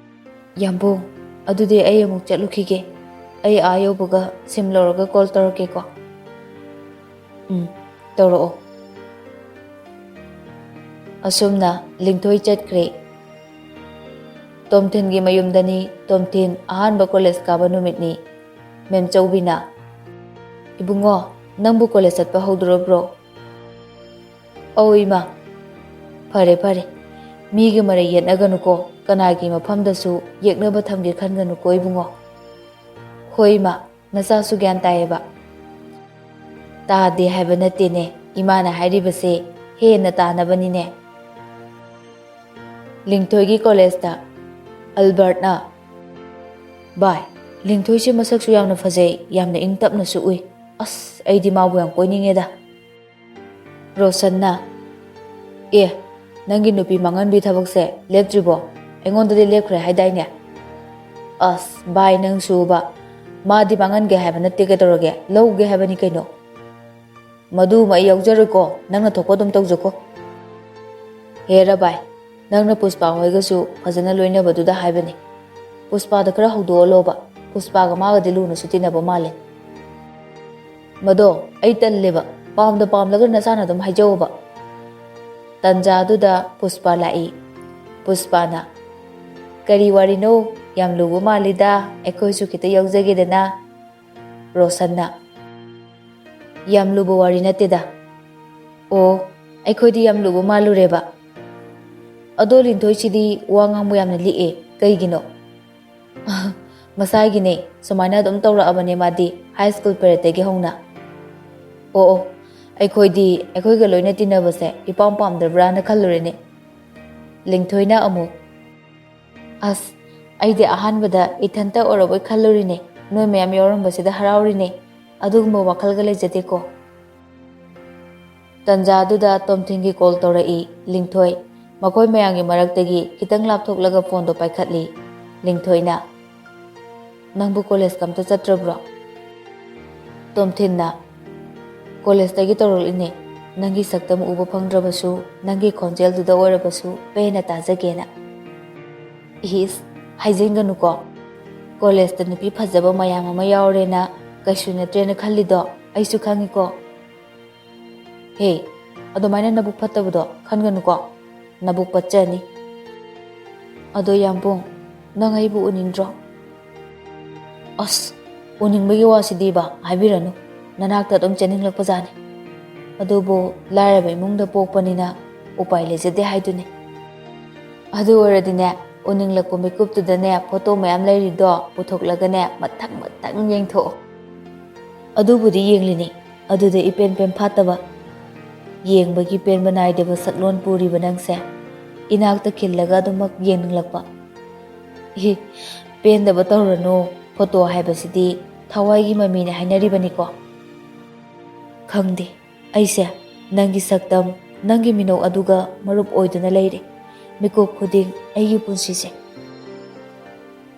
ꯌꯥꯝꯕꯨꯡ, ꯑꯗꯨꯗꯤ ꯑꯩ ꯑꯃꯨꯛ ꯆꯠꯂꯨꯈꯤꯒꯦ꯫ ꯑꯩ ꯑꯥ ꯌꯧꯕꯒ ꯁꯤꯝ ꯂꯧꯔꯒ ꯀꯣꯜ ꯇꯧꯔꯛꯀꯦꯀꯣ꯫ ꯎꯝ, ꯇꯧꯔꯛꯑꯣ꯫ ꯑꯁꯨꯝꯅ ꯂꯤꯡꯊꯣꯏ ꯆꯠꯈ꯭ꯔꯦ꯫ ꯇꯣꯝꯊꯤꯟꯒꯤ ꯃꯌꯨꯝꯗꯅꯤ꯫ ꯇꯣꯝꯊꯤꯟ ꯑꯍꯥꯟꯕ ꯀꯣꯂꯦꯖ ꯀꯥꯕ ꯅꯨꯃꯤꯠꯅꯤ꯫ ꯃꯦꯝꯆꯧꯕꯤꯅ, "ꯏꯕꯨꯡꯉꯣ, ꯅꯪꯕꯨ ꯀꯣꯂꯦꯖ ꯆꯠꯄ ꯍꯧꯗꯣꯔꯕ꯭ꯔꯣ?" "ꯑꯧ ꯏꯃꯥ꯫" "ꯐꯔꯦ ꯐꯔꯦ, ꯃꯤꯒꯤ ꯃꯔꯩ ꯌꯦꯠꯅꯒꯅꯨꯀꯣ, ꯀꯅꯥꯒꯤ ꯃꯐꯝꯗꯁꯨ ꯌꯦꯛꯅꯕ ꯊꯝꯒꯦ ꯈꯟꯒꯅꯨꯀꯣ ꯏꯕꯨꯡꯉꯣ꯫" "ꯍꯣꯏ ꯏꯃꯥ, ꯅꯆꯥꯁꯨ ꯒ꯭ꯌꯥꯟ ꯇꯥꯏꯌꯦꯕ꯫" "ꯇꯥꯗꯦ ꯍꯥꯏꯕ ꯅꯠꯇꯦꯅꯦ, ꯏꯃꯥꯅ ꯍꯥꯏꯔꯤꯕꯁꯦ ꯍꯦꯟꯅ ꯇꯥꯅꯕꯅꯤꯅꯦ꯫" ꯂꯤꯡꯊꯣꯏꯒꯤ ꯀꯣꯂꯦꯖꯇ ꯑꯜꯕꯔꯠꯅ, "ꯚꯥꯏ, ꯂꯤꯡꯊꯣꯏꯁꯦ ꯃꯁꯛꯁꯨ ꯌꯥꯝꯅ ꯐꯖꯩ, ꯌꯥꯝꯅ ꯏꯪ ꯇꯞꯅꯁꯨ ꯎꯏ꯫ ꯑꯁ, ꯑꯩꯗꯤ ꯃꯥꯕꯨ ꯌꯥꯝ ꯀꯣꯏꯅꯤꯡꯉꯦꯗ꯫" ꯔꯣꯁꯟꯅ, "ꯑꯦ, ꯅꯪꯒꯤ ꯅꯨꯄꯤ ꯃꯥꯡꯍꯟꯕꯤ ꯊꯕꯛꯁꯦ ꯂꯦꯞꯇ꯭ꯔꯤꯕꯣ? ꯑꯩꯉꯣꯟꯗꯗꯤ ꯂꯦꯞꯈ꯭ꯔꯦ ꯍꯥꯏꯗꯥꯏꯅꯦ?" "ꯑꯁ ꯚꯥꯏ, ꯅꯪꯁꯨꯕ, ꯃꯥꯗꯤ ꯃꯥꯡꯍꯟꯒꯦ ꯍꯥꯏꯕ ꯅꯠꯇꯦ, ꯀꯩꯗꯧꯔꯒꯦ, ꯂꯧꯒꯦ ꯍꯥꯏꯕꯅꯤ ꯀꯩꯅꯣ꯫ ꯃꯗꯨꯃ ꯑꯩ ꯌꯥꯎꯖꯔꯣꯏꯀꯣ, ꯅꯪꯅ ꯊꯣꯛꯄ ꯑꯗꯨꯝ ꯇꯧꯖꯀꯣ꯫" "ꯍꯦꯔ ꯚꯥꯏ, ꯅꯪꯅ ꯄꯨꯁꯄꯥ ꯍꯣꯏꯒꯁꯨ ꯐꯖꯅ ꯂꯣꯏꯅꯕꯗꯨꯗ ꯍꯥꯏꯕꯅꯤ꯫ ꯄꯨꯁꯄꯥꯗ ꯈꯔ ꯍꯧꯗꯣꯛꯍꯜꯂꯣꯕ, ꯄꯨꯁꯄꯥꯒ ꯃꯥꯒꯗꯤ ꯂꯨꯅꯁꯨ ꯇꯤꯟꯅꯕ ꯃꯥꯜꯂꯦ꯫" "ꯃꯗꯣ ꯑꯩ ꯇꯜꯂꯦꯕ, ꯄꯥꯝꯗ ꯄꯥꯝꯂꯒ ꯅꯁꯥꯅ ꯑꯗꯨꯝ ꯍꯥꯏꯖꯧꯕ꯫" ꯇꯟꯖꯥꯗꯨꯗ ꯄꯨꯁꯄꯥ ꯂꯥꯛꯏ꯫ ꯄꯨꯁꯄꯥꯅ, "ꯀꯔꯤ ꯋꯥꯔꯤꯅꯣ? ꯌꯥꯝ ꯂꯨꯕ ꯃꯥꯜꯂꯤꯗ, ꯑꯩꯈꯣꯏꯁꯨ ꯈꯤꯇ ꯌꯥꯎꯖꯒꯦꯗꯅ꯫" ꯔꯣꯁꯟꯅ, "ꯌꯥꯝ ꯂꯨꯕ ꯋꯥꯔꯤ ꯅꯠꯇꯦꯗ꯫" "ꯑꯣ, ꯑꯩꯈꯣꯏꯗꯤ ꯌꯥꯝ ꯂꯨꯕ ꯃꯥꯜꯂꯨꯔꯦꯕ꯫ ꯑꯗꯣ ꯂꯤꯟꯊꯣꯏꯁꯤꯗꯤ ꯋꯥ ꯉꯥꯡꯕ ꯌꯥꯝꯅ ꯂꯤꯛꯑꯦ, ꯀꯩꯒꯤꯅꯣ?" "ꯃꯁꯥꯒꯤꯅꯦ, ꯁꯨꯃꯥꯏꯅ ꯑꯗꯨꯝ ꯇꯧꯔꯛꯑꯕꯅꯦ ꯃꯥꯗꯤ, ꯍꯥꯏ ꯁ꯭ꯀꯨꯜ ꯄꯦꯔꯦꯠꯇꯒꯤ ꯍꯧꯅ꯫" "ꯑꯣ ꯑꯣ, ꯑꯩꯈꯣꯏꯗꯤ ꯑꯩꯈꯣꯏꯒ ꯂꯣꯏꯅ ꯇꯤꯟꯅꯕꯁꯦ ꯏꯄꯥꯝ ꯄꯥꯝꯗꯕ꯭ꯔꯥꯅ ꯈꯜꯂꯨꯔꯦꯅꯦ꯫" ꯂꯤꯡꯊꯣꯏꯅ ꯑꯃꯨꯛ, "ꯑꯁ, ꯑꯩꯗꯤ ꯑꯍꯥꯟꯕꯗ ꯏꯊꯟꯇ ꯑꯣꯏꯔꯕꯣꯏ ꯈꯜꯂꯨꯔꯤꯅꯦ, ꯅꯣꯏ ꯃꯌꯥꯝ ꯌꯥꯎꯔꯝꯕꯁꯤꯗ ꯍꯔꯥꯎꯔꯤꯅꯦ, ꯑꯗꯨꯒꯨꯝꯕ ꯋꯥꯈꯜꯒ ꯂꯩꯖꯗꯦꯀꯣ꯫" ꯇꯟꯖꯥꯗꯨꯗ ꯇꯣꯝꯊꯤꯟꯒꯤ ꯀꯣꯜ ꯇꯧꯔꯛꯏ꯫ ꯂꯤꯡꯊꯣꯏ ꯃꯈꯣꯏ ꯃꯌꯥꯝꯒꯤ ꯃꯔꯛꯇꯒꯤ ꯈꯤꯇꯪ ꯂꯥꯞꯊꯣꯛꯂꯒ ꯐꯣꯟꯗꯣ ꯄꯥꯏꯈꯠꯂꯤ꯫ ꯂꯤꯡꯊꯣꯏꯅ, "ꯅꯪꯕꯨ ꯀꯣꯂꯦꯖꯀ ꯑꯝꯇ ꯆꯠꯇ꯭ꯔꯕ꯭ꯔꯣ?" ꯇꯣꯝꯊꯤꯟꯅ, "ꯀꯣꯂꯦꯖꯇꯒꯤ ꯇꯧꯔꯛꯂꯤꯅꯦ, ꯅꯪꯒꯤ ꯁꯛꯇꯝ ꯎꯕ ꯐꯪꯗ꯭ꯔꯕꯁꯨ ꯅꯪꯒꯤ ꯈꯣꯟꯖꯦꯜꯗꯨꯗ ꯑꯣꯏꯔꯕꯁꯨ ꯄꯦꯟꯅ ꯇꯥꯖꯒꯦꯅ꯫" "ꯏꯁ, ꯍꯥꯏꯖꯤꯟꯒꯅꯨꯀꯣ꯫ ꯀꯣꯂꯦꯖꯇ ꯅꯨꯄꯤ ꯐꯖꯕ ꯃꯌꯥꯝ ꯑꯃ ꯌꯥꯎꯔꯦꯅ ꯀꯩꯁꯨ ꯅꯠꯇ꯭ꯔꯦꯅ ꯈꯜꯂꯤꯗꯣ ꯑꯩꯁꯨ ꯈꯪꯉꯤꯀꯣ꯫ ꯍꯦ, ꯑꯗꯨꯃꯥꯏꯅ ꯅꯕꯨꯛ ꯐꯠꯇꯕꯗꯣ ꯈꯟꯒꯅꯨꯀꯣ꯫ ꯅꯕꯨꯛ ꯄꯠꯆꯅꯤ꯫ ꯑꯗꯣ ꯌꯥꯝꯕꯨꯡ, ꯅꯪ ꯑꯩꯕꯨ ꯎꯅꯤꯡꯗ꯭ꯔꯣ? ꯑꯁ, ꯎꯅꯤꯡꯕꯒꯤ ꯋꯥꯁꯤꯗꯤꯕ ꯍꯥꯏꯕꯤꯔꯅꯨ꯫ ꯅꯅꯥꯛꯇ ꯑꯗꯨꯝ ꯆꯦꯟꯅꯤꯡꯂꯛꯄꯖꯥꯠꯅꯤ꯫ ꯑꯗꯨꯕꯨ ꯂꯥꯏꯔꯕ ꯏꯃꯨꯡꯗ ꯄꯣꯛꯄꯅꯤꯅ ꯎꯄꯥꯏ ꯂꯩꯖꯗꯦ ꯍꯥꯏꯗꯨꯅꯤ꯫ ꯑꯗꯨ ꯑꯣꯏꯔꯗꯤꯅꯦ, ꯎꯅꯤꯡꯂꯛꯄ ꯃꯤꯀꯨꯞꯇꯨꯗꯅꯦ ꯐꯣꯇꯣ ꯃꯌꯥꯝ ꯂꯩꯔꯤꯗꯣ ꯄꯨꯊꯣꯛꯂꯒꯅꯦ ꯃꯊꯪ ꯃꯊꯪ ꯌꯦꯡꯊꯣꯛꯑꯣ꯫ ꯑꯗꯨꯕꯨꯗꯤ ꯌꯦꯡꯂꯤꯅꯤ, ꯑꯗꯨꯗ ꯏꯄꯦꯟ ꯄꯦꯟ ꯐꯥꯠꯇꯕ꯫ ꯌꯦꯡꯕꯒꯤ ꯄꯦꯟꯕ ꯅꯥꯏꯗꯕ ꯁꯛꯂꯣꯟ ꯄꯨꯔꯤꯕ ꯅꯪꯁꯦ ꯏꯅꯥꯛꯇ ꯈꯤꯜꯂꯒ ꯑꯗꯨꯃꯛ ꯌꯦꯡꯅꯤꯡꯂꯛꯄ꯫ ꯏ, ꯄꯦꯟꯗꯕ ꯇꯧꯔꯅꯨ, ꯐꯣꯇꯣ ꯍꯥꯏꯕꯁꯤꯗꯤ ꯊꯋꯥꯏꯒꯤ ꯃꯃꯤꯅꯦ ꯍꯥꯏꯅꯔꯤꯕꯅꯤꯀꯣ꯫ ꯈꯪꯗꯦ, ꯑꯩꯁꯦ ꯅꯪꯒꯤ ꯁꯛꯇꯝ, ꯅꯪꯒꯤ ꯃꯤꯅꯣꯛ ꯑꯗꯨꯒ ꯃꯔꯨꯞ ꯑꯣꯏꯗꯨꯅ ꯂꯩꯔꯦ ꯃꯤꯀꯨꯞ ꯈꯨꯗꯤꯡ ꯑꯩꯒꯤ ꯄꯨꯟꯁꯤꯁꯦ꯫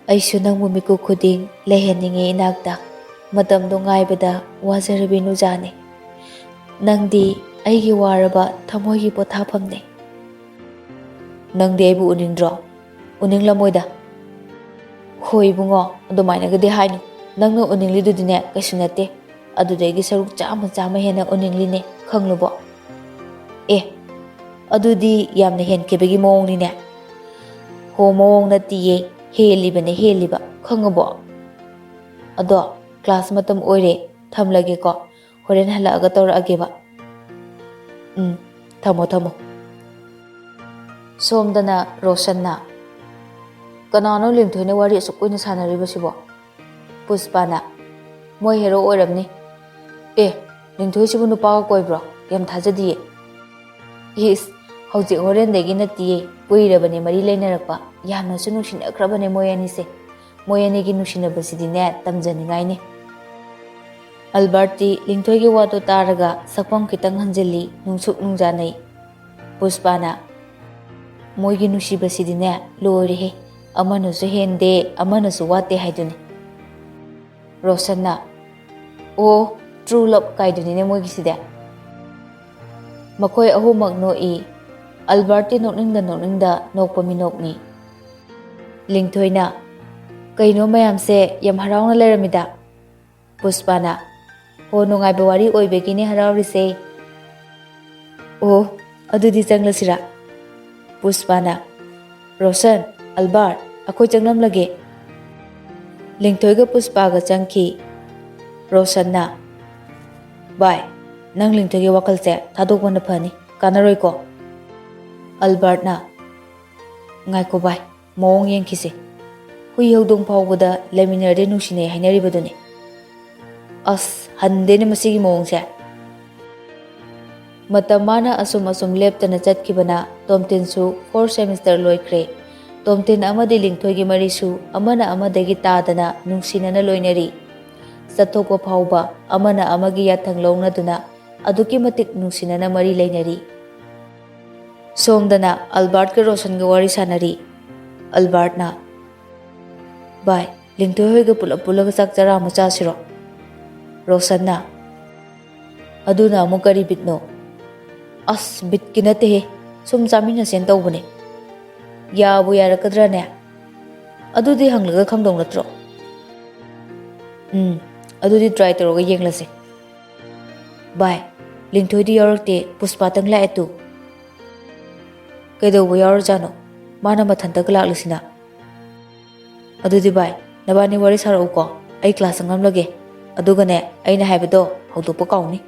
ꯑꯩꯁꯨ ꯅꯪꯕꯨ ꯃꯤꯀꯨꯞ ꯈꯨꯗꯤꯡ ꯂꯩꯍꯟꯅꯤꯡꯉꯦ ꯏꯅꯥꯛꯇ꯫ ꯃꯇꯝꯗꯣ ꯉꯥꯏꯕꯗ ꯋꯥꯖꯔꯕꯤ ꯅꯨꯖꯥꯅꯤ꯫ ꯅꯪꯗꯤ ꯑꯩꯒꯤ ꯋꯥꯔꯕ ꯊꯃꯣꯏꯒꯤ ꯄꯣꯊꯥꯐꯝꯅꯤ꯫ ꯅꯪꯗꯤ ꯑꯩꯕꯨ ꯎꯅꯤꯡꯗ꯭ꯔꯣ? ꯎꯅꯤꯡꯂꯝꯃꯣꯏꯗ꯫ ꯍꯣꯏ ꯏꯕꯨꯡꯉꯣ, ꯑꯗꯨꯃꯥꯏꯅꯒꯗꯤ ꯍꯥꯏꯅꯨ꯫ ꯅꯪꯅ ꯎꯅꯤꯡꯂꯤꯗꯨꯗꯤꯅꯦ ꯀꯩꯁꯨ ꯅꯠꯇꯦ꯫ ꯑꯗꯨꯗꯒꯤ ꯁꯔꯨꯛ ꯆꯥꯝꯃ ꯆꯥꯝꯃ ꯍꯦꯟꯅ ꯎꯅꯤꯡꯂꯤꯅꯦ, ꯈꯪꯂꯨꯕꯣ? ꯑꯦ, ꯑꯗꯨꯗꯤ ꯌꯥꯝꯅ ꯍꯦꯟꯈꯤꯕꯒꯤ ꯃꯑꯣꯡꯅꯤꯅꯦ꯫ ꯍꯣ, ꯃꯑꯣꯡ ꯅꯠꯇꯤꯌꯦ, ꯍꯦꯜꯂꯤꯕꯅꯦ, ꯍꯦꯜꯂꯤꯕ, ꯈꯪꯉꯕꯣ? ꯑꯗꯣ ꯀ꯭ꯂꯥꯁ ꯃꯇꯝ ꯑꯣꯏꯔꯦ, ꯊꯝꯂꯒꯦꯀꯣ꯫ ꯍꯣꯔꯦꯟ ꯍꯜꯂꯛꯑꯒ ꯇꯧꯔꯛꯑꯒꯦꯕ꯫ ꯎꯝ, ꯊꯝꯃꯣ, ꯊꯝꯃꯣ꯫ ꯁꯣꯝꯗꯅ ꯔꯣꯁꯟꯅ, "ꯀꯅꯥꯅꯣ ꯂꯤꯡꯊꯣꯏꯅ ꯋꯥꯔꯤ ꯑꯁꯨꯛ ꯀꯨꯏꯅ ꯁꯥꯟꯅꯔꯤꯕꯁꯤꯕꯣ?" ꯄꯨꯁꯄꯥꯅ, "ꯃꯣꯏ ꯍꯦꯔꯣ ꯑꯣꯏꯔꯝꯅꯤ꯫ ꯑꯦ, ꯂꯤꯡꯊꯣꯏꯁꯤꯕꯨ ꯅꯨꯄꯥꯒ ꯀꯣꯏꯕ꯭ꯔꯣ? ꯌꯥꯝ ꯊꯥꯖꯗꯤꯌꯦ꯫ ꯏꯁ, ꯍꯧꯖꯤꯛ ꯍꯣꯔꯦꯟꯗꯒꯤ ꯅꯠꯇꯤꯌꯦ, ꯀꯨꯏꯔꯕꯅꯦ ꯃꯔꯤ ꯂꯩꯅꯔꯛꯄ, ꯌꯥꯝꯅꯁꯨ ꯅꯨꯡꯁꯤꯅꯈ꯭ꯔꯕꯅꯦ ꯃꯣꯏ ꯑꯅꯤꯁꯦ꯫ ꯃꯣꯏ ꯑꯅꯤꯒꯤ ꯅꯨꯡꯁꯤꯅꯕꯁꯤꯗꯤꯅꯦ ꯇꯝꯖꯅꯤꯡꯉꯥꯏꯅꯤ꯫" ꯑꯜꯕꯔꯠꯇꯤ ꯂꯤꯡꯊꯣꯏꯒꯤ ꯋꯥꯗꯣ ꯇꯥꯔꯒ ꯁꯛꯐꯝ ꯈꯤꯇꯪ ꯍꯟꯖꯤꯜꯂꯤ, ꯅꯨꯡꯁꯨꯛ ꯅꯨꯡꯖꯥꯅꯩ꯫ ꯄꯨꯁꯄꯥꯅ, "ꯃꯣꯏꯒꯤ ꯅꯨꯡꯁꯤꯕꯁꯤꯗꯤꯅꯦ ꯂꯣꯏꯔꯦꯍꯦ, ꯑꯃꯅꯁꯨ ꯍꯦꯟꯗꯦ, ꯑꯃꯅꯁꯨ ꯋꯥꯠꯇꯦ ꯍꯥꯏꯗꯨꯅꯤ꯫" ꯔꯣꯁꯟꯅ, "ꯑꯣ, true love ꯀꯥꯏꯗꯨꯅꯤꯅꯦ ꯃꯣꯏꯒꯤꯁꯤꯗꯤ꯫" ꯃꯈꯣꯏ ꯑꯍꯨꯝꯃꯛ ꯅꯣꯛꯏ꯫ ꯑꯜꯕꯔꯠꯇꯤ ꯅꯣꯛꯅꯤꯡꯗ ꯅꯣꯛꯅꯤꯡꯗ ꯅꯣꯛꯄ ꯃꯤꯅꯣꯛꯅꯤ꯫ ꯂꯤꯡꯊꯣꯏꯅ, "ꯀꯩꯅꯣ ꯃꯌꯥꯝꯁꯦ ꯌꯥꯝ ꯍꯔꯥꯎꯅ ꯂꯩꯔꯝꯃꯤꯗ?" ꯄꯨꯁꯄꯥꯅ, "ꯍꯣ, ꯅꯨꯡꯉꯥꯏꯕ ꯋꯥꯔꯤ ꯑꯣꯏꯕꯒꯤꯅꯦ ꯍꯔꯥꯎꯔꯤꯁꯦ꯫ ꯑꯣ, ꯑꯗꯨꯗꯤ ꯆꯪꯂꯁꯤꯔꯥ?" ꯄꯨꯁꯄꯥꯅ, "ꯔꯣꯁꯟ, ꯑꯜꯕꯥꯔꯠ, ꯑꯩꯈꯣꯏ ꯆꯪꯂꯝꯂꯒꯦ꯫" ꯂꯤꯡꯊꯣꯏꯒ ꯄꯨꯁꯄꯥꯒ ꯆꯪꯈꯤ꯫ ꯔꯣꯁꯟꯅ, "ꯚꯥꯏ, ꯅꯪ ꯂꯤꯡꯊꯣꯏꯒꯤ ꯋꯥꯈꯜꯁꯦ ꯊꯥꯗꯣꯛꯄꯅ ꯐꯅꯤ, ꯀꯥꯟꯅꯔꯣꯏꯀꯣ?" ꯑꯜꯕꯥꯔꯠꯅ, "ꯉꯥꯏꯈꯣ ꯚꯥꯏ, ꯃꯑꯣꯡ ꯌꯦꯡꯈꯤꯁꯦ꯫ ꯍꯨꯏ ꯍꯧꯗꯣꯡ ꯐꯥꯎꯕꯗ ꯂꯩꯃꯤꯟꯅꯔꯗꯤ ꯅꯨꯡꯁꯤꯅꯩ ꯍꯥꯏꯅꯔꯤꯕꯗꯨꯅꯤ꯫ ꯑꯁ, ꯍꯟꯗꯦꯅꯦ ꯃꯁꯤꯒꯤ ꯃꯑꯣꯡꯁꯦ꯫" ꯃꯇꯝ ꯃꯥꯅ ꯑꯁꯨꯝ ꯑꯁꯨꯝ ꯂꯦꯞꯇꯅ ꯆꯠꯈꯤꯕꯅ ꯇꯣꯝꯊꯤꯟꯁꯨ fourth semester ꯂꯣꯏꯈ꯭ꯔꯦ꯫ ꯇꯣꯝꯊꯤꯟ ꯑꯃꯗꯤ ꯂꯤꯡꯊꯣꯏꯒꯤ ꯃꯔꯤꯁꯨ ꯑꯃꯅ ꯑꯃꯗꯒꯤ ꯇꯥꯗꯅ ꯅꯨꯡꯁꯤꯅꯅ ꯂꯣꯏꯅꯔꯤ꯫ ꯆꯠꯊꯣꯛꯄ ꯐꯥꯎꯕ ꯑꯃꯅ ꯑꯃꯒꯤ ꯌꯥꯊꯪ ꯂꯧꯅꯗꯨꯅ ꯑꯗꯨꯛꯀꯤ ꯃꯇꯤꯛ ꯅꯨꯡꯁꯤꯅꯅ ꯃꯔꯤ ꯂꯩꯅꯔꯤ꯫ ꯁꯣꯝꯗꯅ ꯑꯜꯕꯥꯔꯠꯀ ꯔꯣꯁꯟꯒ ꯋꯥꯔꯤ ꯁꯥꯟꯅꯔꯤ꯫ ꯑꯜꯕꯥꯔꯠꯅ, "ꯚꯥꯏ, ꯂꯤꯡꯊꯣꯏ ꯍꯣꯏꯒ ꯄꯨꯂꯞ ꯄꯨꯜꯂꯒ ꯆꯥꯛ ꯆꯔꯥ ꯑꯃ ꯆꯥꯁꯤꯔꯣ?" ꯔꯣꯁꯟꯅ, "ꯑꯗꯨꯅ ꯑꯃꯨꯛ ꯀꯔꯤ ꯕꯤꯠꯅꯣ?" "ꯑꯁ, ꯕꯤꯠꯀꯤ ꯅꯠꯇꯦꯍꯦ, ꯁꯨꯝ ꯆꯥꯃꯤꯟꯅꯁꯦꯅ ꯇꯧꯕꯅꯦ꯫ ꯌꯥꯕꯨ ꯌꯥꯔꯛꯀꯗ꯭ꯔꯥꯅꯦ? ꯑꯗꯨꯗꯤ ꯍꯪꯂꯒ ꯈꯪꯗꯧ ꯅꯠꯇ꯭ꯔꯣ?" "ꯎꯝ, ꯑꯗꯨꯗꯤ try ꯇꯧꯔꯒ ꯌꯦꯡꯂꯁꯦ꯫" "ꯚꯥꯏ, ꯂꯤꯡꯊꯣꯏꯗꯤ ꯌꯥꯎꯔꯛꯇꯦ, ꯄꯨꯁꯄꯥꯇꯪ ꯂꯥꯛꯑꯦ ꯇꯨ꯫ ꯀꯩꯗꯧꯕ ꯌꯥꯎꯔꯖꯥꯠꯅꯣ? ꯃꯥꯅ ꯃꯊꯟꯇꯒ ꯂꯥꯛꯂꯤꯁꯤꯅ?" "ꯑꯗꯨꯗꯤ ꯚꯥꯏ, ꯅꯕꯥꯅꯤ ꯋꯥꯔꯤ ꯁꯥꯔꯛꯎꯀꯣ, ꯑꯩ class ꯆꯪꯂꯝꯂꯒꯦ꯫ ꯑꯗꯨꯒꯅꯦ, ꯑꯩꯅ ꯍꯥꯏꯕꯗꯣ ꯍꯧꯗꯣꯛꯄ ꯀꯥꯎꯅꯤ꯫"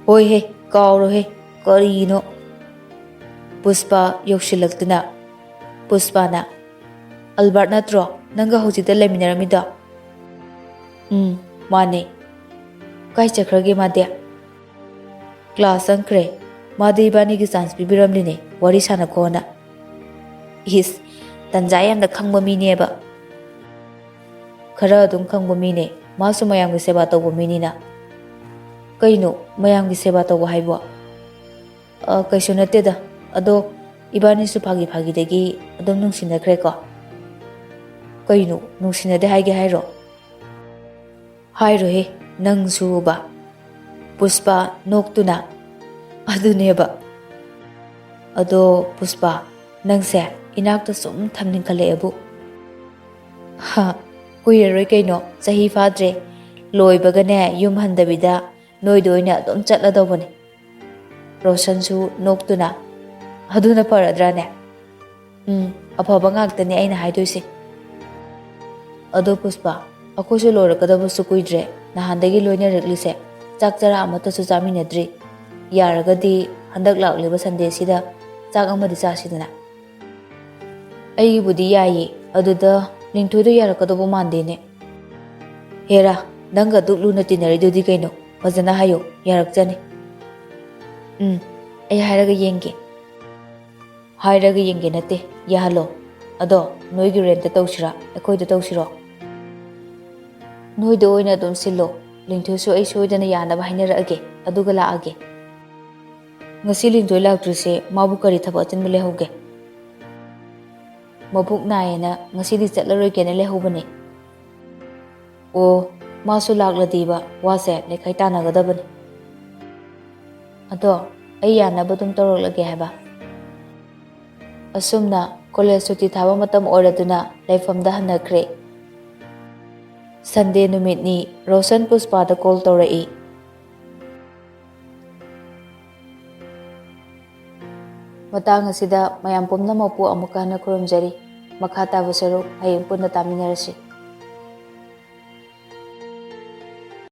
"ꯍꯣꯏꯍꯦ, ꯀꯥꯎꯔꯣꯍꯦ, ꯀꯔꯤꯅꯣ?" ꯄꯨꯁꯄꯥ ꯌꯧꯁꯤꯜꯂꯛꯇꯨꯅ, ꯄꯨꯁꯄꯥꯅ, "ꯑꯜꯕꯥꯔꯠ ꯅꯠꯇ꯭ꯔꯣ ꯅꯪꯒ ꯍꯧꯖꯤꯛꯇ ꯂꯩꯃꯤꯟꯅꯔꯝꯃꯤꯗꯣ?" "ꯎꯝ, ꯃꯥꯅꯦ꯫" "ꯀꯥꯏ ꯆꯠꯈ꯭ꯔꯒꯦ ꯃꯥꯗꯤ?" "Class ꯆꯪꯈ꯭ꯔꯦ꯫ ꯃꯥꯗꯤ ꯏꯕꯥꯅꯤꯒꯤ chance ꯄꯤꯕꯤꯔꯝꯂꯤꯅꯦ, ꯋꯥꯔꯤ ꯁꯥꯟꯅꯈꯣꯅ꯫" "ꯏꯁ, ꯇꯟꯖꯥ ꯌꯥꯝꯅ ꯈꯪꯕ ꯃꯤꯅꯦꯕ꯫" "ꯈꯔ ꯑꯗꯨꯝ ꯈꯪꯕ ꯃꯤꯅꯦ, ꯃꯥꯁꯨ ꯃꯌꯥꯝꯒꯤ ꯁꯦꯕꯥ ꯇꯧꯕ ꯃꯤꯅꯤꯅ꯫" "ꯀꯩꯅꯣ ꯃꯌꯥꯝꯒꯤ ꯁꯦꯕꯥ ꯇꯧꯕ ꯍꯥꯏꯕꯣ?" "ꯑ, ꯀꯩꯁꯨ ꯅꯠꯇꯦꯗ꯫ ꯑꯗꯣ ꯏꯕꯥꯅꯤꯁꯨ ꯐꯥꯒꯤ ꯐꯥꯒꯤꯗꯒꯤ ꯑꯗꯨꯝ ꯅꯨꯡꯁꯤꯅꯈ꯭ꯔꯦꯀꯣ꯫" "ꯀꯩꯅꯣ, ꯅꯨꯡꯁꯤꯅꯗꯦ ꯍꯥꯏꯒꯦ ꯍꯥꯏꯔꯣ?" "ꯍꯥꯏꯔꯣꯍꯦ, ꯅꯪꯁꯨꯕ꯫" ꯄꯨꯁꯄꯥ ꯅꯣꯛꯇꯨꯅ, "ꯑꯗꯨꯅꯦꯕ꯫ ꯑꯗꯣ ꯄꯨꯁꯄꯥ, ꯅꯪꯁꯦ ꯏꯅꯥꯛꯇ ꯁꯨꯝ ꯊꯝꯅꯤꯡꯈꯠꯂꯛꯑꯦꯕꯨ꯫ ꯍꯥ, ꯀꯨꯏꯔꯔꯣꯏ ꯀꯩꯅꯣ, ꯆꯍꯤ ꯐꯥꯗ꯭ꯔꯦ꯫ ꯂꯣꯏꯕꯒꯅꯦ, ꯌꯨꯝ ꯍꯟꯗꯕꯤꯗ ꯅꯣꯏꯗ ꯑꯣꯏꯅ ꯑꯗꯨꯝ ꯆꯠꯂꯗꯧꯕꯅꯦ꯫ ꯔꯣꯁꯟꯁꯨ ꯅꯣꯛꯇꯨꯅ, "ꯑꯗꯨꯅ ꯐꯔꯗ꯭ꯔꯥꯅꯦ?" "ꯎꯝ, ꯑꯐꯕ ꯉꯥꯛꯇꯅꯦ ꯑꯩꯅ ꯍꯥꯏꯗꯣꯏꯁꯦ꯫ ꯑꯗꯣ ꯄꯨꯁꯄꯥ, ꯑꯩꯈꯣꯏꯁꯨ ꯂꯣꯏꯔꯛꯀꯗꯕꯁꯨ ꯀꯨꯏꯗ꯭ꯔꯦ꯫ ꯅꯍꯥꯟꯗꯒꯤ ꯂꯣꯏꯅꯔꯛꯂꯤꯁꯦ, ꯆꯥꯛ ꯆꯔꯥ ꯑꯃꯠꯇꯁꯨ ꯆꯥꯃꯤꯟꯅꯗ꯭ꯔꯤ꯫ ꯌꯥꯔꯒꯗꯤ ꯍꯟꯗꯛ ꯂꯥꯛꯂꯤꯕ ꯁꯟꯗꯦꯁꯤꯗ ꯆꯥꯛ ꯑꯃꯗꯤ ꯆꯥꯁꯤꯗꯅ?" "ꯑꯩꯒꯤꯕꯨꯗꯤ ꯌꯥꯏꯌꯦ, ꯑꯗꯨꯗ ꯂꯤꯟꯊꯣꯏꯗꯣ ꯌꯥꯔꯛꯀꯗꯧꯕ ꯃꯥꯟꯗꯦꯅꯦ꯫" "ꯍꯦꯔꯥ, ꯅꯪꯒ ꯑꯗꯨꯛ ꯂꯨꯅ ꯇꯤꯟꯅꯔꯤꯗꯨꯗꯤ ꯀꯩꯅꯣ? ꯐꯖꯅ ꯍꯥꯏꯌꯨ, ꯌꯥꯔꯛꯆꯅꯤ꯫" "ꯎꯝ, ꯑꯩ ꯍꯥꯏꯔꯒ ꯌꯦꯡꯒꯦ꯫" "ꯍꯥꯏꯔꯒ ꯌꯦꯡꯒꯦ ꯅꯠꯇꯦ, ꯌꯥꯍꯜꯂꯣ꯫ ꯑꯗꯣ ꯅꯣꯏꯒꯤ ꯔꯦꯟꯇ ꯇꯧꯁꯤꯔꯥ, ꯑꯩꯈꯣꯏꯗ ꯇꯧꯁꯤꯔꯣ?" "ꯅꯣꯏꯗ ꯑꯣꯏꯅ ꯑꯗꯨꯝ ꯁꯤꯜꯂꯣ꯫ ꯂꯤꯟꯊꯣꯏꯁꯨ ꯑꯩ ꯁꯣꯏꯗꯅ ꯌꯥꯅꯕ ꯍꯥꯏꯅꯔꯛꯑꯒꯦ, ꯑꯗꯨꯒ ꯂꯥꯛꯑꯒꯦ꯫" "ꯉꯁꯤ ꯂꯤꯟꯊꯣꯏ ꯂꯥꯛꯇ꯭ꯔꯤꯁꯦ ꯃꯥꯕꯨ ꯀꯔꯤ ꯊꯕꯛ ꯑꯆꯤꯟꯕ ꯂꯩꯍꯧꯒꯦ?" "ꯃꯕꯨꯛ ꯅꯥꯏꯌꯦꯅ ꯉꯁꯤꯗꯤ ꯆꯠꯂꯔꯣꯏꯒꯦꯅ ꯂꯩꯍꯧꯕꯅꯦ꯫" "ꯑꯣ, ꯃꯥꯁꯨ ꯂꯥꯛꯂꯗꯤꯕ ꯋꯥꯁꯦ ꯂꯩꯈꯥꯏ ꯇꯥꯟꯅꯒꯗꯕꯅꯤ꯫" "ꯑꯗꯣ ꯑꯩ ꯌꯥꯅꯕ ꯑꯗꯨꯝ ꯇꯧꯔꯛꯂꯒꯦ ꯍꯥꯏꯕ꯫" ꯑꯁꯨꯝꯅ ꯀꯣꯂꯦꯖ ꯁꯨꯇꯤ ꯊꯥꯕ ꯃꯇꯝ ꯑꯣꯏꯔꯗꯨꯅ ꯂꯩꯐꯝꯗ ꯍꯟꯅꯈ꯭ꯔꯦ꯫ ꯁꯟꯗꯦ ꯅꯨꯃꯤꯠꯅꯤ꯫ ꯔꯣꯁꯟ ꯄꯨꯁꯄꯥꯗ ꯀꯣꯜ ꯇꯧꯔꯛꯏ꯫ "ꯃꯇꯥꯡ ꯑꯁꯤꯗ ꯃꯌꯥꯝ ꯄꯨꯝꯅꯃꯛꯄꯨ ꯑꯃꯨꯛꯀ ꯍꯟꯅ ꯈꯨꯔꯨꯝꯖꯔꯤ꯫ ꯃꯈꯥ ꯇꯥꯕ ꯁꯔꯨꯛ ꯍꯌꯦꯡ ꯄꯨꯟꯅ ꯇꯥꯃꯤꯟꯅꯔꯁꯤ꯫"